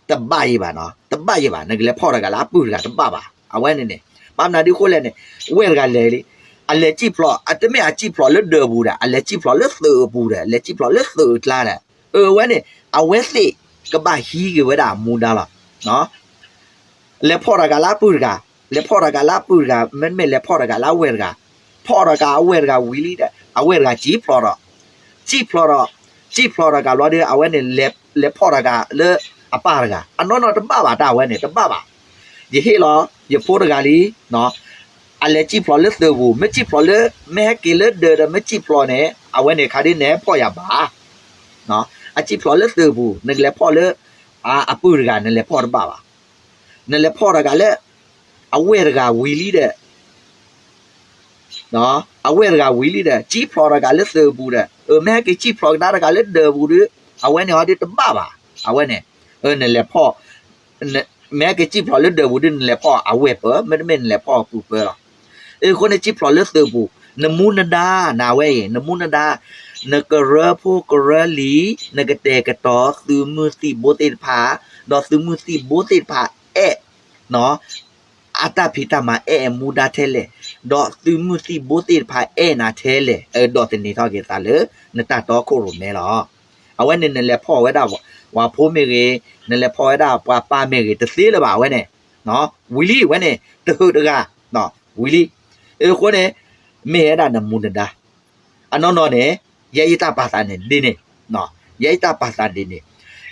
တဘၣ်ယံၤဘၣ်နီၤ, တဘၣ်ယံၤဘၣ်, နကလဲၤဖီၣ်တဂၤလၢအပုၢ်တဂၤ တဘၣ်ဘၣ်, အဝဲန့ၣ်န့ၣ်. ဘၣ်မနုၤဒုအဃိလဲၣ်န့ၣ် ဝဲၢ်တဂၤလဲၤလံ, အလဲၤစံၣ်ဖျိး, အတမ့ၢ်အစံၣ်ဖျိးလၢဒၢးပူၤဒီး အလဲၤစံၣ်ဖျိးလၢသုးအပူၤဒီး အလဲၤစံၣ်ဖျိးလၢသုးအကျါဒီး အဝဲန့ၣ် အဝဲသ့ၣ်ကဘၣ်ဟံးက့ၤဝဲဒၣ်အမူဒါလီၤ. လဲၤဖီၣ်တဂၤလၢအပုၢ်တဂၤ, လဲၤဖီၣ်တဂၤလၢအပုၢ်တဂၤ, မ့တမ့ၢ်လဲၤဖီၣ်တဂၤလၢအဝဲၢ်တဂၤ, ဖီၣ်တဂၤအဝဲၢ်တဂၤဝံၤလံဒီး အဝဲၢ်တဂၤစံၣ်ဖျိးဒီး, စံၣ်ဖျိးဒီး, စံၣ်ဖျိးတဂၤဘျီဒီး အဝဲန့ၣ် လဲၤဖီၣ်တဂၤလၢအပၢ်တဂၤ, အနီၢ်နီၢ်တဘၣ်ဘၣ်တၢ်အဝဲန့ၣ် တဘၣ်ဘၣ်. ယဟ့ၣ်လီၤယဖိတဂၤလံ, အလဲၤစံၣ်ဖျိးလၢသုးပူၤ, မ့ၢ်စံၣ်ဖျိးလၢ မ့ၢ်ဟဲက့ၤလၢဒၢးဒီး မ့ၢ်စံၣ်ဖျိးန့ၣ် အဝဲန့ၣ်ခါဒ်နဟဲဖီၣ်ယၤဘၣ်. အစံၣ်ဖျိးလၢသုးပူၤ နကလဲၤဖီၣ်လၢ အပုၢ်တဂၤ နလဲၤဖီၣ်တဘၣ်ဘၣ်. နလဲၤဖီၣ်တဂၤလၢ အဝဲၢ်တဂၤဝံၤလံဒီး အဝဲၢ်တဂၤဝံၤလံဒီး စံၣ်ဖျိးတဂၤလၢသုးပူၤဒီး မ့ၢ်ဟဲက့ၤစံၣ်ဖျိးကဒါတဂၤ လၢဒၢးပူၤဒီး အဝဲန့ၣ်ဟီဒုတဘၣ်ဘၣ်. အဝဲန့ၣ် နလဲၤဖီၣ် မ့ၢ်ဟဲက့ၤစံၣ်ဖျိးလၢဒၢးပူၤဒီး နလဲၤဖီၣ်အဝဲၢ်ပၢၢ် မ့တမ့ၢ်နလဲၤဖီၣ်အပုၢ်ပၢၢ်လီၤ. အဃိန့ၣ် စံၣ်ဖျိးလၢသုးပူၤ နမူနဒါ နဝဲအံၤ နမူနဒါ နကရၢဖိကရၢလံၤ နကတဲာ်ကတီၤ သုးမုၢ်သံၣ်ဘိသ့ၣ်တဖၣ် ဒီးသုးမုၢ်သံၣ်ဘိသ့ၣ်တဖၣ်အဲၣ် အတၢ်ဖံးတၢ်မၤအဲၣ်အမူဒါထဲလဲၣ်, ဒီးသုးမုၢ်သံၣ်ဘိသ့ၣ်တဖၣ်အဲၣ်နၤထဲလဲၣ်, ဒီးသန့ၤထီၣ်က့ၤသးလၢ နတၢ်တီခိၣ်ရိၣ်မဲလီၤ. အဝဲန့ၣ် နလဲၤဖီၣ်ဝဲဒၣ် ပှၤဖိမ့ၢ်ဂ့ၤ, နလဲၤဖီၣ်ဝဲဒၣ်ပှၤပၢ်မ့ၢ်ဂ့ၤ တသ့လၢၤဘၣ် အဝဲန့ၣ် ဝံၤလံ အဝဲန့ၣ် တဟုးတဂၤ ဝံၤလံ. အဃိန့ၣ် မ့ၢ်ဝဲဒၣ်နမူနဒါ အနီၢ်နီၢ်န့ၣ် ယဲယတၢ်ပာ်သးန့ၣ်ဒ်န့ၣ်, ယဲယတၢ်ပာ်သးဒ်န့ၣ်.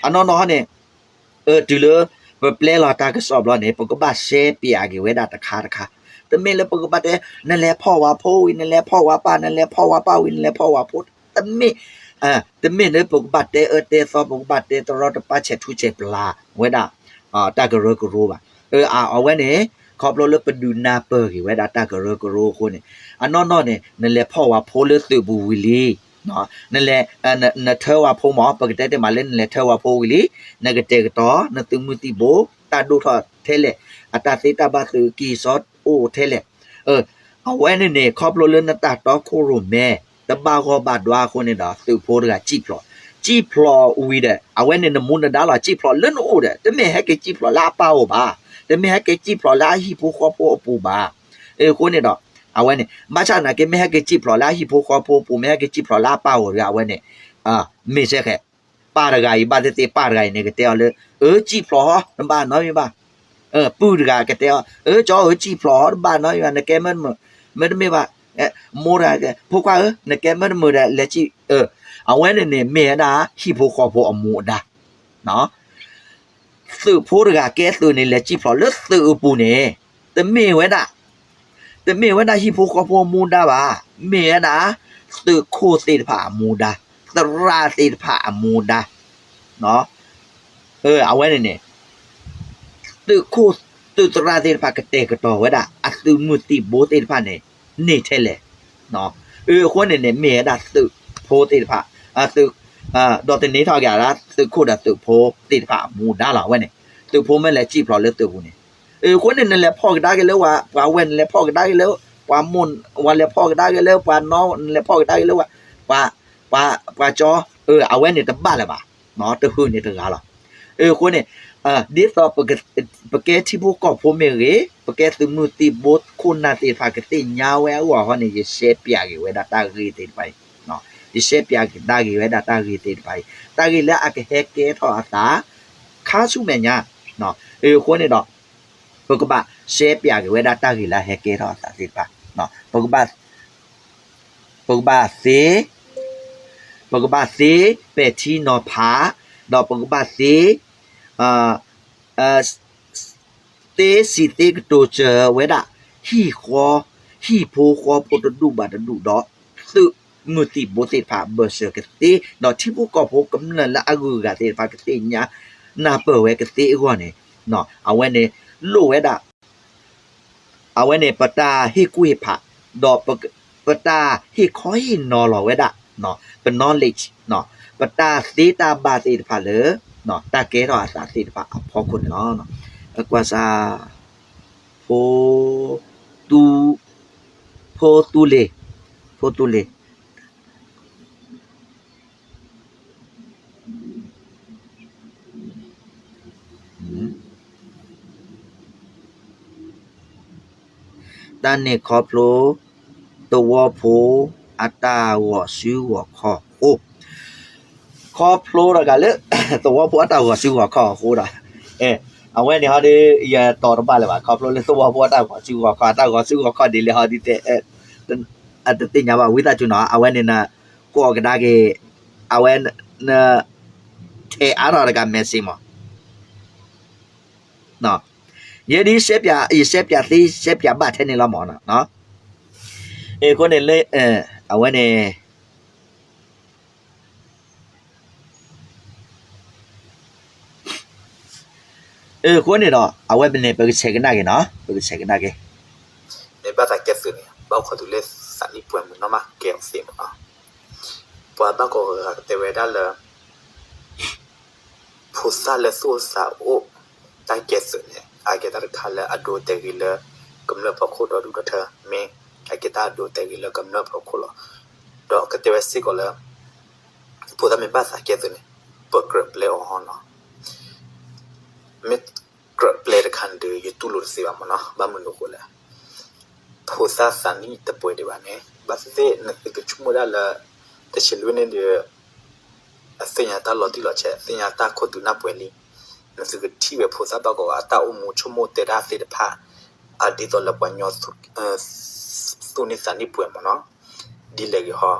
အနီၢ်နီၢ်ဟီန့ၣ် တုၤလၢပပျဲလီၤတၢ်ကစီၣ်ဘျီန့ၣ် ပကဘၣ်ရှဲပၠးက့ၤဝဲဒၣ်တခါတခါ, တမ့ၢ်လၢပကဘၣ်တဲ နလဲၤဖီၣ်ဝဲဖိဝံၤ နလဲၤဖီၣ်ဝဲပၢ် နလဲၤဖီၣ်ဝဲပၢ်ဝံၤ နလဲၤဖီၣ်ဝဲဖိ, တမ့ၢ် တမ့ၢ်လၢပကဘၣ်တဲအၢတဲသီ ပကဘၣ်တဲတရီတပါဆဲးထူဆဲးပျၢ်ဝဲဒၣ် တၢ်ကရၢကရိဘၣ်. အဝဲန့ၣ် ခီဖျိလၢပဒုးနၢ်ပၢၢ်က့ၤဝဲဒၣ်တၢ်ကရၢကရိအဃိန့ၣ် အနီၢ်နီၢ်န့ၣ် နလဲၤဖီၣ်ဝဲဖိလၢသုးပူၤဝံၤလံ နလဲၤ နထၢဝဲဖိမး ပကတဲတ့ၢ်မးလၢနလဲၤထၢဝဲဖိဝံၤလံ နကတဲာ်ကတီၤ နသုးမုၢ်သံၣ်ဘိ တၢ်ဒိၣ်ထီၣ်ထဲလဲၣ်, အတၢ်သ့တၢ်ဘၣ်သုးကံၢ်စီအိၣ်ထဲလဲၣ်. အဝဲန့ၣ်န့ၣ် ခီဖျိလၢနတၢ်တီခိၣ်ရိၣ်မဲ တဘၣ်ဂီၢ်ဘၣ်ဒွါအဃိန့ၣ်ဒီး သုးဖိတဂၤစံၣ်ဖျိး, စံၣ်ဖျိးဝံၤဒီး အဝဲန့ၣ်နမူနဒါလီၤ စံၣ်ဖျိးလၢနအိၣ်ဒီး တမ့ၢ်ဟဲက့ၤစံၣ်ဖျိးလၢအပၢ်အိၣ်ဘၣ်, တမ့ၢ်ဟဲက့ၤစံၣ်ဖျိးလၢအဟံၣ်ဖိဃီဖိအပူၤဘၣ်. အဃိန့ၣ်ဒီး ອາໄວ້ນີ້ ບາຊານະເກ ແມ່ນໃຫ້ເກຈີບເພາະລະ ຮີໂພຄໍໂພປູ ແມ່ນໃຫ້ເກຈີບເພາະລະ ປາໂຫດ ອາໄວ້ນີ້ ເອີ ເມເຊແຂ ປາຕະໄກ ບາເຕເຕ ປາຕະໄກນີ້ ກະແຕ່ເລີ ເອີ ຈີບເພາະ ບາເນາະ ບາ ເອີ ປືຕະກາ ກະແຕ່ ເອີ ຈໍ ເອີ ຈີບເພາະ ບາເນາະ ນະແກ ເມີ ເມີ ເມີ ບາ ເອີ ໂມດາ ໂພຄວາ ເອີ ນະແກ ເມີ ເມີ ແລະ ແລະ ຈີ ເອີ ອາໄວ້ນີ້ ເມດາ ຮີໂພຄໍໂພ ອະໂມດາ ເນາະ ເຕີໂພດະກາແກເຕີເນ ແລະ ຈີບເພາະ ເລີເຕີປູເນ ຕະເມວະດາ ຕະເມວະດາ ຮີໂພຄໍໂພ ໂມດາບາ ເມວະດາ ເຕີໂຄເຕຕະພາ ໂມດາ ຕະຣາເຕຕະພາ ໂມດາ ເນາະ ເອີ ອາໄວ້ນີ້ ເຕີໂຄ ເຕີຕະຣາເຕຕະພາ ກະແຕກະຕໍວະດາ ອະຕຶມືຕິໂບເຕຕະພາເນ ເນແທ້ແລ ເນາະ ເອີ ຄົນນີ້ເນ ເມວະດາ ເຕີໂພເຕຕະພາ ອາ ເຕີ ອາ ດອກເຕເນ ທອກຢາລາ ເຕີໂຄດາ ເຕີໂພເຕຕະພາ ໂມດາລາ ອາໄວ້ນີ້ ເຕີໂພແມ່ນແລ ຈີບເພາະ ເລີເຕີປູເນ ເອີ ຄົນນັ້ນແຫຼະ ພໍກະດາກະເລີວ່າ ປາແວ່ນແຫຼະ ພໍກະດາກະເລີ ປາມົນວ່າແຫຼະ ພໍກະດາກະເລີ ປານ້ອງແຫຼະ ພໍກະດາກະເລີວ່າ ປາ ປາ ປາຈໍ ເອີ ອາແວ່ນນີ້ຕະບາດແຫຼະບາ ເນາະ ຕະຫືນນີ້ຕະກາລະ ເອີ ຄົນນີ້ ເອີ ດິດຕໍ່ປະເກ ປະເກທິໂບກໍໂພເມເກ ປະເກຕຶມືຕິໂບໂຄນາເຕພາກະເຕຍາແວອວະ ຮອດນີ້ ຢາແຊປຽເກແວດາຕາເກເຕໄປ ເນາະ ຢາແຊປຽເກດາເກແວດາຕາເກເຕໄປ ຕາເກລະອາກະແຮເກທໍອາສາ ຄາຊູແມຍາ ເນາະ ເອີ ຄົນນີ້ດອກ ປະກະບະເຊປຽກເວດາຕາກິລາແຮເກທໍອາສາສິດປະເນາະ ປະກະບະ ປະກະບະເຊ ປະກະບະເຊ ເປທີນໍພາ ດອກປະກະບະເຊ ເອີ ເອີ ເຕຊິເຕກະໂຕເຈີເວດາ ຮີຄໍ ຮີໂພຄໍໂພຕະດຸບາຕະດຸດອກ ຕຶ ມືຕິໂບເຕດພາເບີເຊີກະເຕ ດອກທິໂພກໍໂພກຳເນີນລະອາກຸກະເຕດພາກະເຕຍາ ນາເປີແວກະເຕກອນເນ ເນາະ ອາເວເນ ໂລເວດາ ອາເວເນ ປະຕາເຮກຸເຮພາ ດອກປະ ປະຕາເຮຄໍເຮນໍລໍເວດາ ເນາະ ປະນໍເລຈ ເນາະ ປະຕາເຕຕາບາເຕດພາເລີ ເນາະ ຕາແກທໍອາສາເຕດພາ ອາ ພໍຄຸນເນາະ ເນາະ ກວາຊາ ໂພຕູ ໂພຕູເລ ໂພຕູເລ ຕາເນ ຂອບໂພ ຕະວໍໂພ ອາຕາ ຫວໍຊື ຫວໍຄໍ ໂຄ ຂໍໂພດະກະເລີ ຕະວໍໂພ ອາຕາ ຫວໍຊື ຫວໍຄໍ ໂຄດະ ເອ ອາເວເນ ເຮົາໄດ້ ຢາຕໍ່ຕະບາເລີຍວ່າ ຂໍໂພເລີ ຕະວໍໂພ ອາຕາ ຫວໍຊື ຫວໍຄໍ ອາຕາ ຫວໍຊື ຫວໍຄໍ ດີເລີຍ ເຮົາດີແຕ່ ເອ ອາຕະຕິຍາວ່າ ວິຕາຈຸນອ ອາເວເນນະ ກອກະດາເກ ອາເວເນ ເທອາຣອດກາເມຊິມ ເນາະ ເຢດີເຊບຢາ ອີເຊບຢາ ຕີເຊບຢາບາດແທນນີ້ລະໝໍເນາະ ເອ ຄົນເອເລ ເອ ອາເວເນ ເອີ ຄົນເອເນາະ ອາເວເນ ປະກະເຊກະນາເກເນາະ ປະກະເຊກະນາເກ ເນ ບາດຕາແກເສືເນ ບາກຂໍຕູເລສານິປ່ວຍໝູ່ເນາະ ມາແກເຊໝູ່ເນາະ ປະບາກກໍກະເຕເວດາເລີ ໂພສາເລີໂຊສາໂອ ຕາແກເສີເນ ອາແກຕາລະຄາເລີ ອາໂດແຕກິເລີ ກຳເນີດພອກໂຄດອກດຸດອກເທີ ເມ ອາແກຕາອາໂດແຕກິເລີ ກຳເນີດພອກໂຄດອກ ດອກກະເຕເວຊິໂກເລີ ໂພສາເມບາສາແກເສີເນ ເປີເກີບເລອອຮອນເນາະ ເມ ເກີບເລຕະຄັນເດີ ຍູຕູໂລເຊວາມະເນາະ ບາມືໂນໂຄເລີ ໂພສາສານິຕະປ່ວຍເດວາເນ ບາເຊເຊ ນະຄືກະຊຸໂມດາເລີ ຕະເຊລຸເນເດີ ອາເຊຍາຕາລໍຕີລໍແຊ ເຊຍາຕາໂຄຕຸນາປ່ວຍລີ ນະຄືກະທີເວໂພສາບາກອກອາຕາໂອໂມ ໂຊໂມເຕດາເສດຖະພາ ອາດີໂຕລະປະຍອ ສຸນິສານິປ່ວຍມະເນາະ ດີເລກຮອ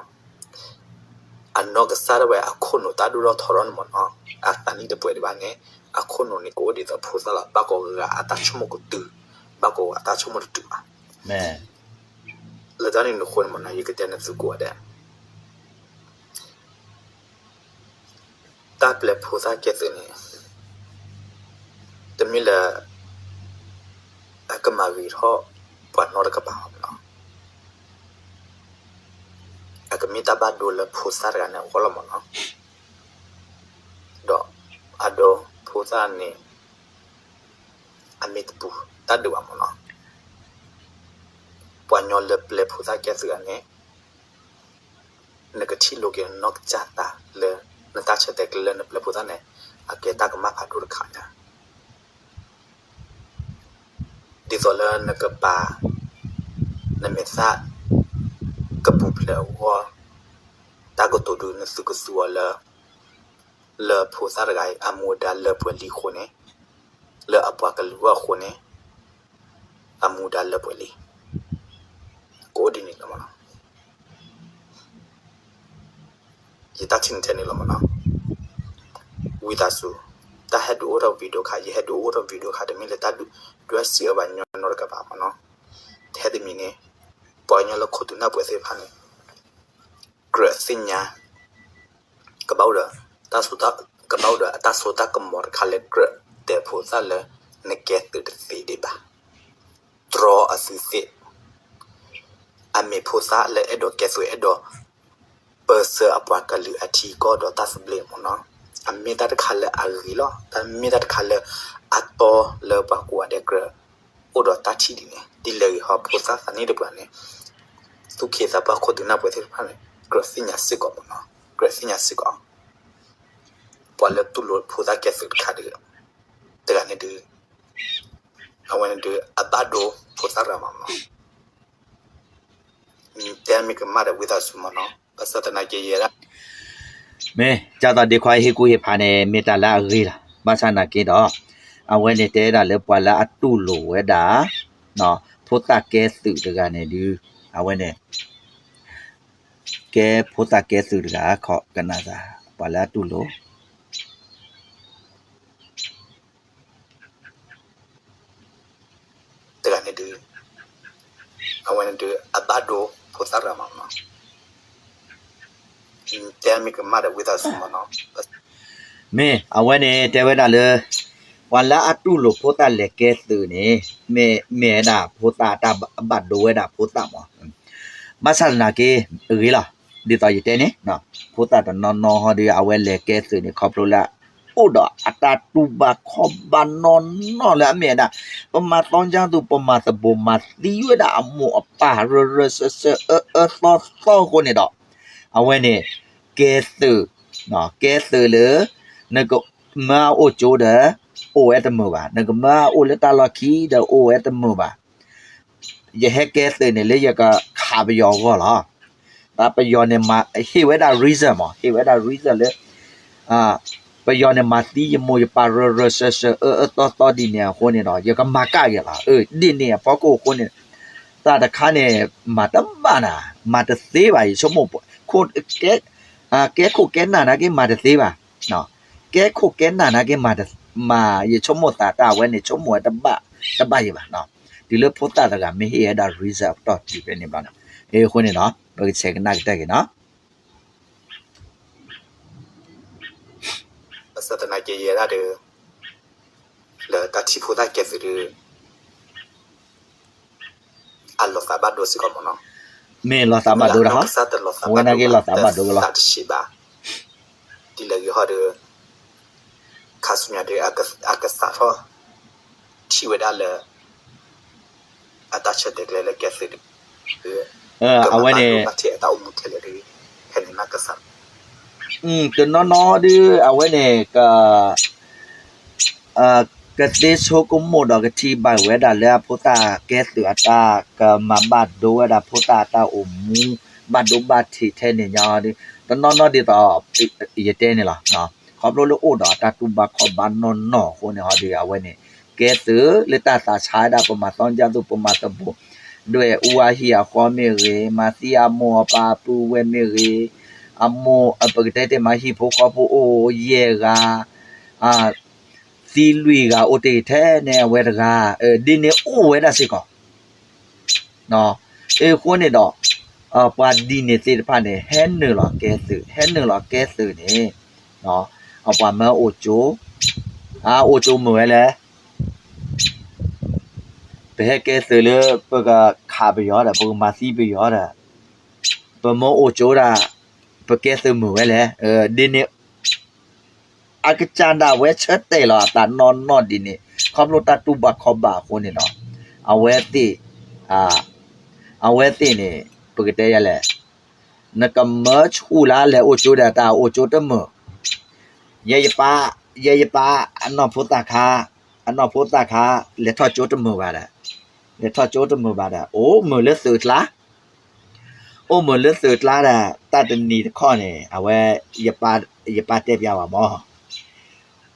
ອານໍກະສາດວາຍ ອາໂຄໂນຕາດູລໍທໍຣອນມອນອ ອາຕານິຕະປ່ວຍດວາເນ ອາໂຄໂນນິໂກດີຕະໂພສາລະ ບາໂກກະອາຕາໂຊໂມໂກຕຸ ບາໂກອາຕາໂຊໂມໂກຕຸມາ ແມ່ນ ລະຕານິໂນໂຄນມອນນາ ຍະກະເຕນະສຸໂກແດ ຕາແປໂພສາເກເຕເນ ຕະມີລະ ອາກະມາວີທໍ ປວານນອຕະກະປາເນາະ ອາກະມີຕາບາໂດລະໂພສາຕະກະເນ ໂຄລະມອນເນາະ ດອກ ອາໂດ ໂພສາເນ ອາເມຕະປູ ຕາເດວາມອນເນາະ ປວານຍອລະເປໂພສາເກເຕເນ ນະກະທິໂລເກ ນອກຈາກຕາເລີ ນະຕາເຊແຕກເລີ ນະເປໂພສາເນ ອາເກຕາກະມາພາດູລະຄາຍາ ດິໂຊເລີ ນະກະປາ နမ့ၢ်သၣ် ကပူၤဖျဲးအဂီၢ် တၢ်ကတိၤဒုးနသုကသူအီၤလၢ လၢဖိသၣ်တဂၤအံၤ အမူအဒါလၢပှဲၤလံအဃိန့ၣ် လၢအပှၤကလုာ်အဂီၢ်အဃိန့ၣ် အမူအဒါလၢပှဲၤလံ. ကအိၣ်ဒ်န့ၣ်လီၤမ့ၢ်နီၤ. ယတၢ်ထံၣ်န့ၣ်ထဲန့ၣ်လီၤမ့ၢ်နီၤ. ဝံသးစူၤ တၢ်ဟဲဒုးအိၣ်ထီၣ် video ခါ ယဟဲဒုးအိၣ်ထီၣ် video ခါ တမ့ၢ်လၢတၢ်ဒုး ဒွဲၣ်စံးအၢဘၣ်ညီညီတကပၤမ့ၢ်နီၤ. ထဲတမံၤန့ၣ် ပှၤကညီလၢခိၣ်သူနၢ်ပှဲၤသ့ၣ်တဖၣ်န့ၣ် ကြၢးသ့ၣ်ညါ ကဘၣ်အိၣ်ဒီးတၢ်စိတၢ် ကဘၣ်အိၣ်ဒီးအတၢ်စိတၢ်ကမီၤတခါလၢ ကြၢးတဲဖိသၣ်လၢ နကဲသုးတသ့ဒံးဘၣ်. တြီအသုသ့ၣ် အမ့ၢ်ဖိသၣ်လၢအဲၣ်ဒိးကဲသုး အဲၣ်ဒိး ပၢၢ်ဆၢအပှၤကလုာ်အထံအကီၢ်ဒီးတၢ်သဘျ့မ့ၢ်နီၤ. အမ့ၢ်တၢ်တခါလၢအဂ့ၤလီၤ. တမ့ၢ်တၢ်တခါလၢအတီလၢပှၤကိးဂၤဒဲးကြၢးအိၣ်ဒီးတၢ်ထံၣ်ဒ်န့ၣ်. ဒ်လဲၣ်ဂ့ၤဟီ ဖိသၣ်သးနံၣ်တပှၤန့ၣ် သူၣ်က့သးပှၢ်ခိၣ်သူနၢ်ပှဲၤသ့ၣ်တဖၣ်န့ၣ် ကြၢးသ့ၣ်ညါစ့ၢ်ကီးမ့ၢ်နီၤ. ကြၢးသ့ၣ်ညါစ့ၢ်ကီး ပှၤလၢတူၢ်လိာ်ဖိသၣ်ကဲသုးတခါဒီး တဂၤန့ၣ်ဒုး အဝဲန့ၣ်ဒုး အဘၣ်ဒိဖိသၣ်တဂၤမ့ၢ်နီၤ. တဲမ့ၢ်ကမၣ်ဒီးဝံသးစူၤမ့ၢ်နီၤ. ဘၣ်ဆၣ်သနာ်က့ယဲဒၣ် မ့ၢ် ကၢ်သီဒ့ခွါဟ့ၣ်ကူၣ်ဟ့ၣ်ဖးန့ၣ် မ့ၢ်တၢ်လၢအဂ့ၤလီၤ. ဘၣ်ဆၣ်သနာ်က့ဒီး အဝဲန့ၣ်တဲဒၣ်လၢပှၤလၢအတူၢ်လိာ်ဝဲဒၣ် ဖိသၣ်ကဲသုးတဂၤန့ၣ်ဒုး အဝဲန့ၣ် ကဲဖိသၣ်ကဲသုးတဂၤ ခီကနၣ်သး ပှၤလၢအတူၢ်လိာ် တဂၤန့ၣ်ဒုး အဝဲန့ၣ်ဒုး အဘၣ်ဒိဖိသၣ်တဂၤမ့ၢ်နီၤ. တဲမ့ၢ်ကမၣ်ဒီးဝံသးစူၤမ့ၢ်နီၤ. မ့ၢ် အဝဲန့ၣ်တဲဝဲဒၣ်လၢ ပှၤလၢအတူၢ်လိာ်ဖိသၣ်လဲၤကဲသုးန့ၣ် မ့ၢ် မ့ၢ်ဝဲဒၣ်ဖိသၣ်အတၢ် ဘၣ်ဒိဝဲဒၣ်ဖိသၣ်မ့ၢ် ဘၣ်ဆၣ်သနာ်က့ အဂ့ၤလီၤ. ဒ်သိးယတဲန့ၣ် ဖိသၣ်တနီၤနီၤဟီဒုး အဝဲလဲၤကဲသုးန့ၣ် ခီဖျိလၢအိၣ်ဒီးအတၢ်တူၢ်ဘၣ်ခီၣ်ဘၣ်နီၢ်နီၢ်လၢအမ့ၢ်ဝဲဒၣ် ပမၤသီကၢ်သူး ပမၤသဘိး မၤသံဝဲဒၣ်အမိၢ်အပၢ် ရၢရၢစၢစၢ အၢအၢသီသီအဃိန့ၣ်ဒီး အဝဲန့ၣ် ကဲသုး ကဲသုးလၢ နကမၢအိၣ်ကၠိဒီး အိၣ်ဝဲတမုာ်ဘၣ်, နကမၢအိၣ်လၢတၢ်လီၢ်ခံဒီး အိၣ်ဝဲတမုာ်ဘၣ်. ယဟဲကဲသုးန့ၣ် လၢယကခးပယီၤအဂီၢ်လီၤ. ပယီၤန့ၣ်မၤ ဟ့ၣ်ဝဲဒၣ် reason မး, ဟ့ၣ်ဝဲဒၣ် reason လၢ ပယီၤန့ၣ်မၤသံယမိၢ်ယပၢ် ရၢရၢစၢစၢ အၢအၢသီသီဒ်န့ၣ်အဃိန့ၣ်ဒီး ယကမၤကၣ်က့ၤလီၤ. ဒ်န့ၣ်အဖီခိၣ်အဃိန့ၣ် သးတခါန့ၣ် မၤတဘၣ်နၤ, မၤတသ့ဘၣ်. ယဆိကမိၣ် ခိၣ် ကဲ ကဲခိၣ်ကဲနၢ်နာ်က့ မၤတသ့ဘၣ်. ကဲခိၣ်ကဲနၢ်နာ်က့ မၤ ယဆိကမိၣ်သးတၢ်ဝဲန့ၣ် ဆိကမိၣ်ဝဲတဘၣ် တဘၣ်ယံၤဘၣ်. တုၤလၢဖိသၣ်တဂၤ မ့ၢ်ဟ့ၣ်ဝဲဒၣ် reason အပတီၢ်တုၤဖဲန့ၣ်ဘျီန့ၣ် အဃိန့ၣ်ဒီး ပကဆဲးကနၣ်ကတၢၢ်က့ၤနီၤ. ဘၣ်ဆၣ်သနာ်က့ ယဲဒၣ်ဒီး လၢတၢ်ထံၣ်ဖိသၣ်ကဲသုးဒီး အလီၤသးဘၣ်ဒိစ့ၢ်ကီးမ့ၢ်နီၤ. မ့ၢ်လီၤသးဘၣ်ဒိလီၤ. အဝဲနာ်က့လီၤသးဘၣ်ဒိလီၤ. သးတဆံးဘၣ်. ဒ်လဲၣ်ဂ့ၤဟီဒီး ခါဆူညါဒီး အကစးထီၣ်ထံၣ်ဝဲဒၣ်လၢ အတၢ်ဆၢတဲာ်ကျဲလၢကဲသုး အဝဲန့ၣ် တနီၤနီၤဒုး အဝဲန့ၣ် က ကသ့ဆိကမိၣ်ဒီးကထံၣ်ဘၣ်ဝဲဒၣ်လၢအဖိသၣ်ကဲသုးအတၢ် ကမၤဘၣ်ဒိဝဲဒၣ်ဖိသၣ်အတၢ်အိၣ်မူ ဘၣ်ဒိဘၣ်ထံးထဲန့ၣ်ညါဒီး တနီၤနီၤဒ်သိး ယတဲန့ၣ်လီၤ. ခီဖျိလၢအိၣ်ဒီးအတၢ်တူၢ်ဘၣ်ခီၣ်ဘၣ်နီၢ်နီၢ်အဃိန့ၣ်ဟီဒီး အဝဲန့ၣ် ကဲသုးလၢတၢ်သးဆါဝဲဒၣ် ပမၤသီကၠၢ်သူၣ် ပမၤသဘိး ဒွဲၣ်အူအဟံၣ်အဃီမ့ၢ်ဂ့ၤ, မၤသံအမိၢ်အပၢ်အပုၢ်ဝဲၢ်မ့ၢ်ဂ့ၤ, အမိၢ် ပကတဲတ့ၢ်မး ဟံၣ်ဖိဃီဖိအိၣ်ယဲၢ်ဂၤ, သံလွံၢ်ဂၤအိၣ်တ့ၢ်ထဲန့ၣ် အဝဲတဂၤ, ဒ်န့ၣ်အိၣ်ဝဲဒၣ်စ့ၢ်ကီး. အဃိန့ၣ်ဒီး ပှၤဒ်န့ၣ်သ့ၣ်တဖၣ်န့ၣ် ဟဲနုာ်လီၤကဲသုး, ဟဲနုာ်လီၤကဲသုးန့ၣ် အပှၤမၢအိၣ်ကၠိ, အအိၣ်ကၠိမုာ်ဝဲလဲၣ်. ပဟဲကဲသုးလၢ ပကခးပယီၤဒီး ပကမၤသံပယီၤဒီး ပမၢအိၣ်ကၠိဒၣ် ပကဲသုးမုာ်ဝဲလဲၣ်. ဒ်န့ၣ် အကစၢ်ဒၣ်ဝဲဆၢတဲာ်လီၤအသးနီၢ်နီၢ်ဒ်န့ၣ် ခီဖျိတၢ်တူၢ်ဘၣ်ခီၣ်ဘၣ်အဃိန့ၣ်ဒီး အဝဲသ့ၣ် အဝဲသ့ၣ်န့ၣ် ပကတဲယၤလဲၣ်, နကမၢဆူၣ်လၢလဲၤအိၣ်ကၠိဒီး တၢ်အိၣ်ကၠိတမုာ်, ယဲယပၢ် ယဲယပၢ် အနီၢ်ဖိသၣ်ခါ အနီၢ်ဖိသၣ်ခါ လဲၤထီၣ်ကၠိတမုာ်ဘၣ်ဒီး လဲၤထီၣ်ကၠိတမုာ်ဘၣ်ဒီး အိၣ်မုာ်လၢသုးကျါ, အိၣ်မုာ်လၢသုးကျါဒီး တၢ်တနံၤတခီန့ၣ် အဝဲ ယပၢ် ယပၢ်တဲပျၢ်ဝဲမၢ်,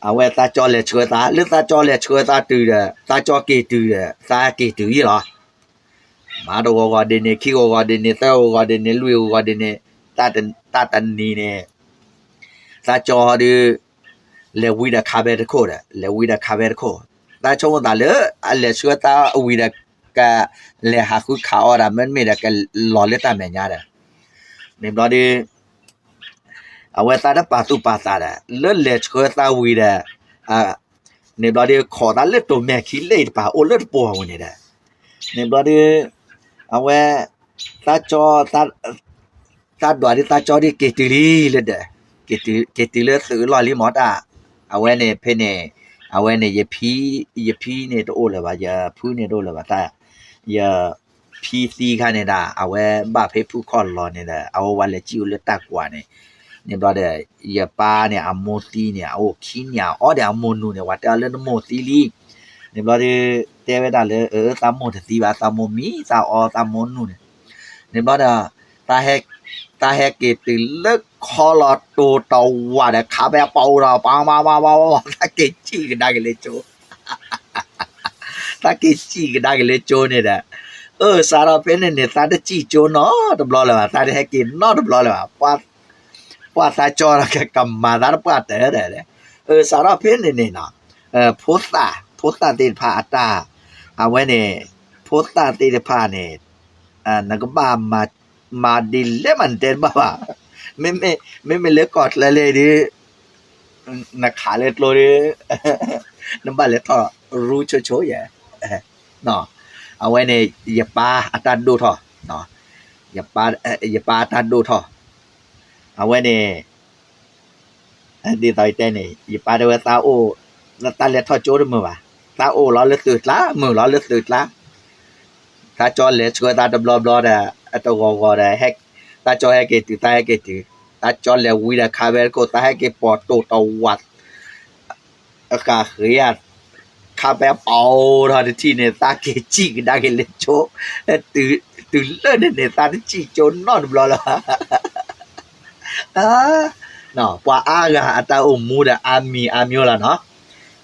အဝဲသးကၠီလဲၤဆှၢသး, လၢသးကၠီလဲၤဆှၢသးတုၤဒီး သးကၠီက့ၤတုၤဒီး သးက့ၤတုၤယံလီၤ. မၤတဂီၤဂီၤဒ်န့ၣ်, ခံဂီၤဂီၤဒ်န့ၣ်, သၢဂီၤဂီၤဒ်န့ၣ်, လွံၢ်ဂီၤဂီၤဒ်န့ၣ်, တၢ်တ တၢ်တနံၤန့ၣ် သးကၠီဒုး လဲၤဝံဒီးခါဘဲတခိၣ်ဒီး လဲၤဝံဒီးခါဘဲတခိၣ်, သးဆိကမိၣ်သးလၢ အလဲၤဆှၢသးဝံဒီး ကလဲၤဟးဃုခးအီၣ်ဒီး မ့တမ့ၢ်ဒီး ကလီၤလၢတၢ်မဲာ်ညါဒီး န့ၣ်ဘျီဒုး အဝဲသးတပာ်သူၣ်ပာ်သးဒီး လၢလဲၤဆှၢသးဝံဒီး န့ၣ်ဘျီဒုး ခိးသးလၢတိၤမဲာ်ခံလၢတပၤ အိၣ်လၢတပီၤဝဲန့ၣ်ဒီး န့ၣ်ဘျီဒုး အဝဲ သးကၠီ သး သးဒွးဒ်သးကၠီဒ်က့ၤတုၤလံလၢဒီး က့ၤတုၤ က့ၤတုၤလၢသုးအလီၢ်လံမၢ်တၢ်, အဝဲန့ၣ်ဖဲန့ၣ် အဝဲန့ၣ် ယဖံ ယဖံန့ၣ်တအိၣ်လၢၤဘၣ်, ယဖုန့ၣ်တအိၣ်လၢၤဘၣ်, တၢ် ယဖံသံခါန့ၣ်ဒီး အဝဲဘၣ်ဖဲဖုခီၣ်လီၤန့ၣ်ဒီး အဝဲဝဲလဲၤစံၣ်အိၣ်လၢတၢ်ကွၢ်န့ၣ်, န့ၣ်ဘျီဒီး ယပၢ်န့ၣ် အမိၢ်သံန့ၣ် အအိၣ်ခံနံၣ် အီၣ်ဒီးအမိၢ်နုၢ်န့ၣ် ဝဲတဲအီၤလၢနမိၢ်သံလံ, န့ၣ်ဘျီဒီး တဲဝဲဒၣ်လၢ အၢ သးမိၢ်တသံဘၣ်, သးမိၢ်မံ သးအီသးမိၢ်နုၢ်န့ၣ် န့ၣ်ဘျီဒီး သးဟဲ သးဟဲက့ၤတုၤလၢခီလီၤတိၤတဝးဒီး ခးဘဲပီဒီး ပၤပၤပၤပၤ သးက့ၤစံၣ်ကဒါက့ၤလၢကၠိ, သးက့ၤစံၣ်ကဒါက့ၤလၢကၠိန့ၣ်ဒီး အၢ စးထီၣ်ဖဲန့ၣ်န့ၣ် သးတစံၣ်ကၠိနီတဘျီလၢၤဘၣ်, သးတဟဲက့ၤနီတဘျီလၢၤဘၣ်, ပှၤ ပှၤသးကၠီဒီး ကမၤသးတပှၢ်တၢၢ်ဒီး အၢ စးထီၣ်ဖဲန့ၣ်န့ၣ်နီၤ ဖိသၣ် ဖိသၣ်သ့ၣ်တဖၣ်အတၢ် အဝဲန့ၣ် ဖိသၣ်သ့ၣ်တဖၣ်န့ၣ် နကဘၣ်မၤ မၤဒ်လဲၣ်မးနတဲတဘၣ်ဘၣ်, မ့မ့ၢ် မ့မ့ၢ်လၢကီၢ်ချၢလၢဒုး နခးလၢကျိဒုး နဘၣ်လဲၤထီၣ်ရူဆိဆိယဲၢ် အဝဲန့ၣ် ယပၢ်အတၢ်ဒိၣ်ထီၣ် ယပၢ် ယပၢ်အတၢ်ဒိၣ်ထီၣ် အဝဲန့ၣ် ဒ်သိးယတဲန့ၣ် ယပၢ်တဲဝဲသးအိၣ် သးလဲၤထီၣ်ကၠိတမုာ်ဘၣ်, သးအိၣ်လီၤလၢသုးကျါ မုာ်လီၤလၢသုးကျါ, သးကၠီလဲၤဆှၢသးတဘျီဘျီဒီး တဂီၤဂီၤဒီး ဟဲ သးကၠီဟဲက့ၤတုၤ သးဟဲက့ၤတုၤ, သးကၠီလဲၤဝံဒီးခါဘဲတခိၣ် သးဟဲက့ၤပိာ်တိၤတဝး အဃၣ်ဃ့ဧါ ခါဘဲပီဒီးတထံၣ်န့ၣ် သးက့ၤစံၣ်ကဒါက့ၤလၢကၠိ, တုၤလၢန့ၣ်န့ၣ် သးတစံၣ်ကၠိနီတဘျီလၢၤ ပှၤအါဂၤအတၢ်အိၣ်မူဒီး အါမံၤအါမျိၤလီၤနီၤ,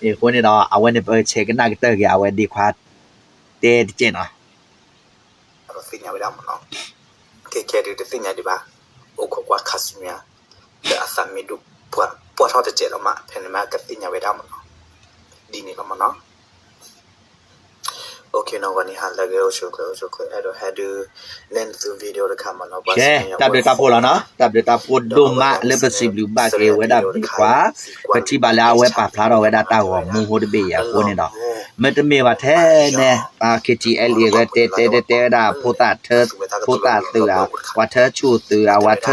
အဃိန့ၣ်ဒီး အဝဲန့ၣ် ပဆဲးကနၣ်ကတၢၢ်က့ၤ အဝဲဒ်ခွါတဲတကဲးနီၤ သ့ၣ်ညါဝဲဒၣ်မ့ၢ်နီၤ, ခဲခဲဒုးတသ့ၣ်ညါဒံးဘၣ်, အိၣ်ခိးကွၢ်ခါဆူညါ လၢအသးမ့ၢ်ဒိၣ် ပှၢ်ထီၣ်တစဲးလီၤမး ဖဲန့ၣ်မးကသ့ၣ်ညါဝဲဒၣ်မ့ၢ်နီၤ, ဒ်န့ၣ်လီၤမ့ၢ်နီၤ. တၢ်ဘျုးတၢ်ဖှိၣ်လီၤနီၤ, တၢ်ဘျုးတၢ်ဖှိၣ်ဒိၣ်မးလၢပစံးဘျုးဘၣ်က့ၤဝဲဒၣ်ဒ်ခွါ, ပထံၣ်ဘၣ်လၢအဝဲပာ်ဖျါထီၣ်ဝဲဒၣ်တၢ်ဂီၤမူဖိတဘ့ၣ်အံၤအဃိန့ၣ်ဒီး, မ့တမ့ၢ်ဘၣ်ထဲန့ၣ် KTLA ဝဲတဲတဲတဲတဲဝဲဒၣ် ဖိသၣ်သုးဧါ, ပှၤထၢဆူၣ်သုးဧါ, ပှၤထၢ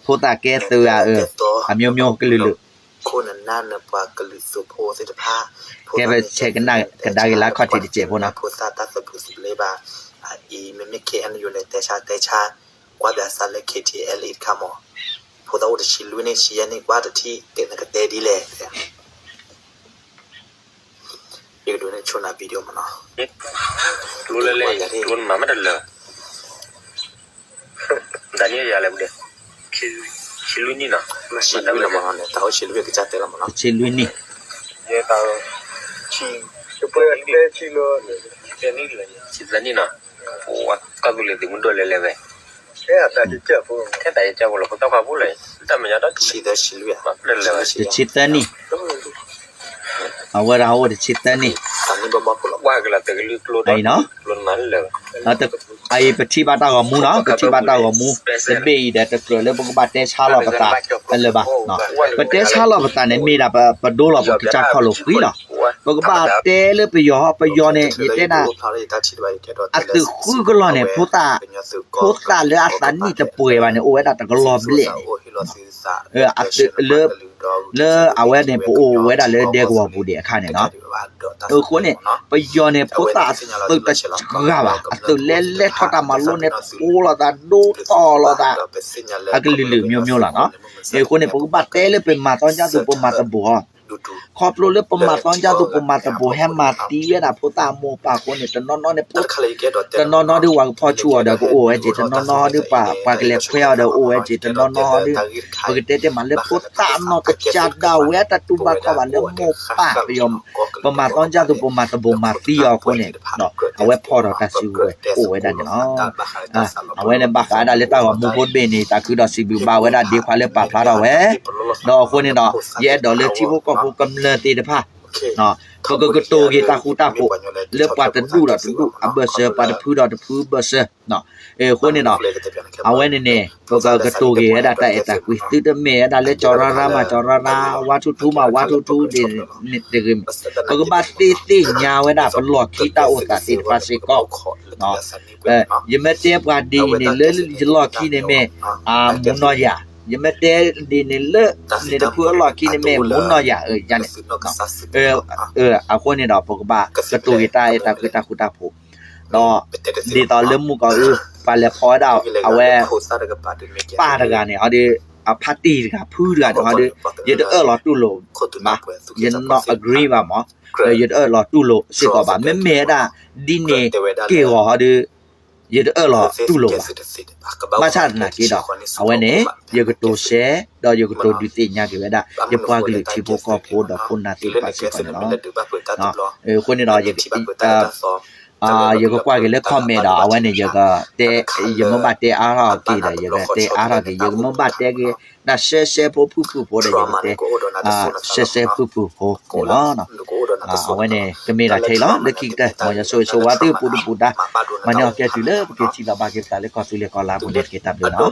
ဖိသၣ်ကဲသုးဧါ, အမျိုးမျိုးကလုာ်လုာ် ကဲပဆဲးကနၣ်ကဒါက့ၤလၢခီၣ်ထံးတစဲးဖိနီၤ. တဆံလွံၢ်နံၣ်နီၤ, တဆံလွံၢ်နံၣ်, တဆံသၢနံၣ်နီၤ, ကီၢ်သူလ့ၤသုးမုၢ်ဒိၣ်လဲၤလဲၤဝဲ, တဆံသၢနံၣ်, အဝဲဒၣ်အိၣ်တဆံသၢနံၣ် အံၤနီၤ, အံၤပထံၣ်ဘၣ်တၢ်ဂီၤမူနီၤ, ပထံၣ်ဘၣ်တၢ်ဂီၤမူ တဘ့ၣ်အံၤဒီး တကြၢးလၢပကဘၣ်တဲဆါလီၤပသးလၢၤဘၣ်. ပတဲဆါလီၤပသးန့ၣ် မ့ၢ်ဒၣ်ပဒိလီၤပကစၢ်ခီၣ်လိာ်ကွံာ်လီၤ. ပကဘၣ်တဲလၢပယီၤ, ပယီၤန့ၣ် ယတဲဒၣ် အသုးဃုကလီၤန့ၣ် ဖိသၣ် ဖိသၣ်လၢအသးနံၣ်တပှဲၤဘၣ်န့ၣ် အိၣ်ဝဲဒၣ်တကလီၤဘျဲၣ်န့ၣ် အသုးလၢ လၢအဝဲန့ၣ် ပအိၣ်ဝဲဒၣ်လၢဒဲကဝီၤပူၤဒံးအခါန့ၣ်နီၤ. အဃိန့ၣ် ပယီၤန့ၣ် ဖိသၣ်အသုးတစှၤဘၣ်, အသုးလဲၤလဲၤထီၣ်တၢ်မၤလိန့ၣ် ဖိလီၤသး ဒိတီလီၤသး အကလုာ်လုာ်မျိုးမျိုးလီၤနီၤ. အဃိန့ၣ် ပကဘၣ်တဲလၢပမၤသီညါသူ ပမၤသဘိၣ်အီၤ ຂອບໂລດເລີຍ ປະໝາດຕ້ອງຈາຕຸ ປະໝາດຕະໂບ ແຮມມາຕີວຽດນາມ ໂພຕາໂມປາໂຄເນ ຕະໜໍ່ເນາະເນ ຕະໜໍ່ເນາະ ໂດຍວ່າກະພໍ້ຊູ່ເອົາເດີ ກະໂອແອເຈ ຕະໜໍ່ເນາະ ເຮົາເດີ ປາກະແລແຄວເດີ ໂອແອເຈ ຕະໜໍ່ເນາະ ເຮົາເດີ ປາກະແຕເຕມາເລີ ໂພຕາເນາະ ກະຈາດາວແວຕະຕູບາຄອບາເລີ ໂມປາປະຍອມ ປະໝາດຕ້ອງຈາຕຸ ປະໝາດຕະໂບ ມາຕີອອກໂຄເນເນາະ ເອົາໄວ້ພໍດອກຕາຊິວເວີຍ ໂອແວດາເນາະ ອາ ເອົາໄວ້ໃນບາກາດາເລຕາວ່າ ໝູ່ໂພດເບເນ ຕາຄືດອກຊິບິວບາວແວດາ ເດຄວາເລີ ປາພາດອກແວ ດອກໂຄເນເນາະ ແຍດອກເລີ ທີໂພກອກໂພກຳເລີເຕດະພາ ເນາະ ເຂົາກະກະໂຕເກຕາຄູຕາໂພ ເລີປາຕະດຸດອກຕະດຸ ອາເບີເຊີ ປາຕະພືດອກຕະພື ເບີເຊີ ເນາະ ເອີ ໂຄເນເນາະ ເອົາໄວ້ເນ ເຂົາກະກະໂຕເກແອດາຕາແອດຕາກຸຍ ຕຶດເມແອດາເລ ຈໍຣາຣາມາຈໍຣາຣາ ວາທູທູມາວາທູທູ ເດ ເດ ເຂົາກະບາເຕເຕຍາວແອດາ ປະຫຼອກຄີຕາໂອຕາເຕຕະພາເຊກອກ ເນາະ ເອີ ຢາແມ່ແຕປາດີເນເລີ ຢາຫຼອກຄີເນແມ່ ອາ ໝູນໍຢາ ຢາແມ່ແຕດີເນເລີ ເນຕະພຸຫຼອກຄີເນແມ່ ໝູນໍຢາ ເອີ ຢາເນ ເອີ ເອີ ອາໂຄເນດອກ ໂພກະບາ ກະຕູເກຕາເອຕາຄືຕາຄູຕາໂພ ເນາະ ດີຕອນເລີ່ມໝູ່ກອນ ອື ປາແລພໍດາວ ເອົາແວ ປາຕະກາເນ ເຮົາເດ ອາ ພາຕີຕະກາ ພືຕະກາ ເຮົາເດ ເຢດເອີຫຼໍຕູໂລ ບາ ເຢດນອກອາກຣີບາໝໍ ເອີ ເຢດເອີຫຼໍຕູໂລ ເຊກອບາ ແມ່ແມ່ດາ ດີເນ ເກວໍ ເຮົາເດ ເຢດເອີຫຼໍຕູໂລ ມາຊາດນາເກດອກ ເອົາໄວ້ເນ ເຢກະໂຕແຊ ດອກເຢກະໂຕດຸເຕຍາເກແວດາ ເຢປາກະລືທີໂພກອໂພດອກໂຄນາເຕປາເຊກອນເນາະ ເນາະ ເອີ ໂຄເນດອກ ເຢ ອາ ເຢກະກວາເກເລີຄອມເມັນດອກ ເອົາໄວ້ເນ ເຢກະແຕ ເຢກະເມີບາແຕອາທອກເກດອກ ເຢກະແຕອາທອກເກ ເຢກະເມີບາແຕເກ ນະ ແຊ ແຊໂພ ຜຶ ຜຶ ໂພ ເດ ເຢກະແຕ ອາ ແຊ ແຊ ຜຶ ຜຶ ໂພ ເນາະ ອາ ເອົາໄວ້ເນ ກະເມດາໄທເນາະ ເລີຄິກແຕ ໝໍຢາໂຊ ໂຊວາ ຕື້ ປູ ປູ ປູດາ ມາເນ ເອົາແກ່ຖືເລີ ປະເກທີລາບາເກຕາເລີ ກອດຕູເລກອລາ ບຸນເດດເກຕາເລີເນາະ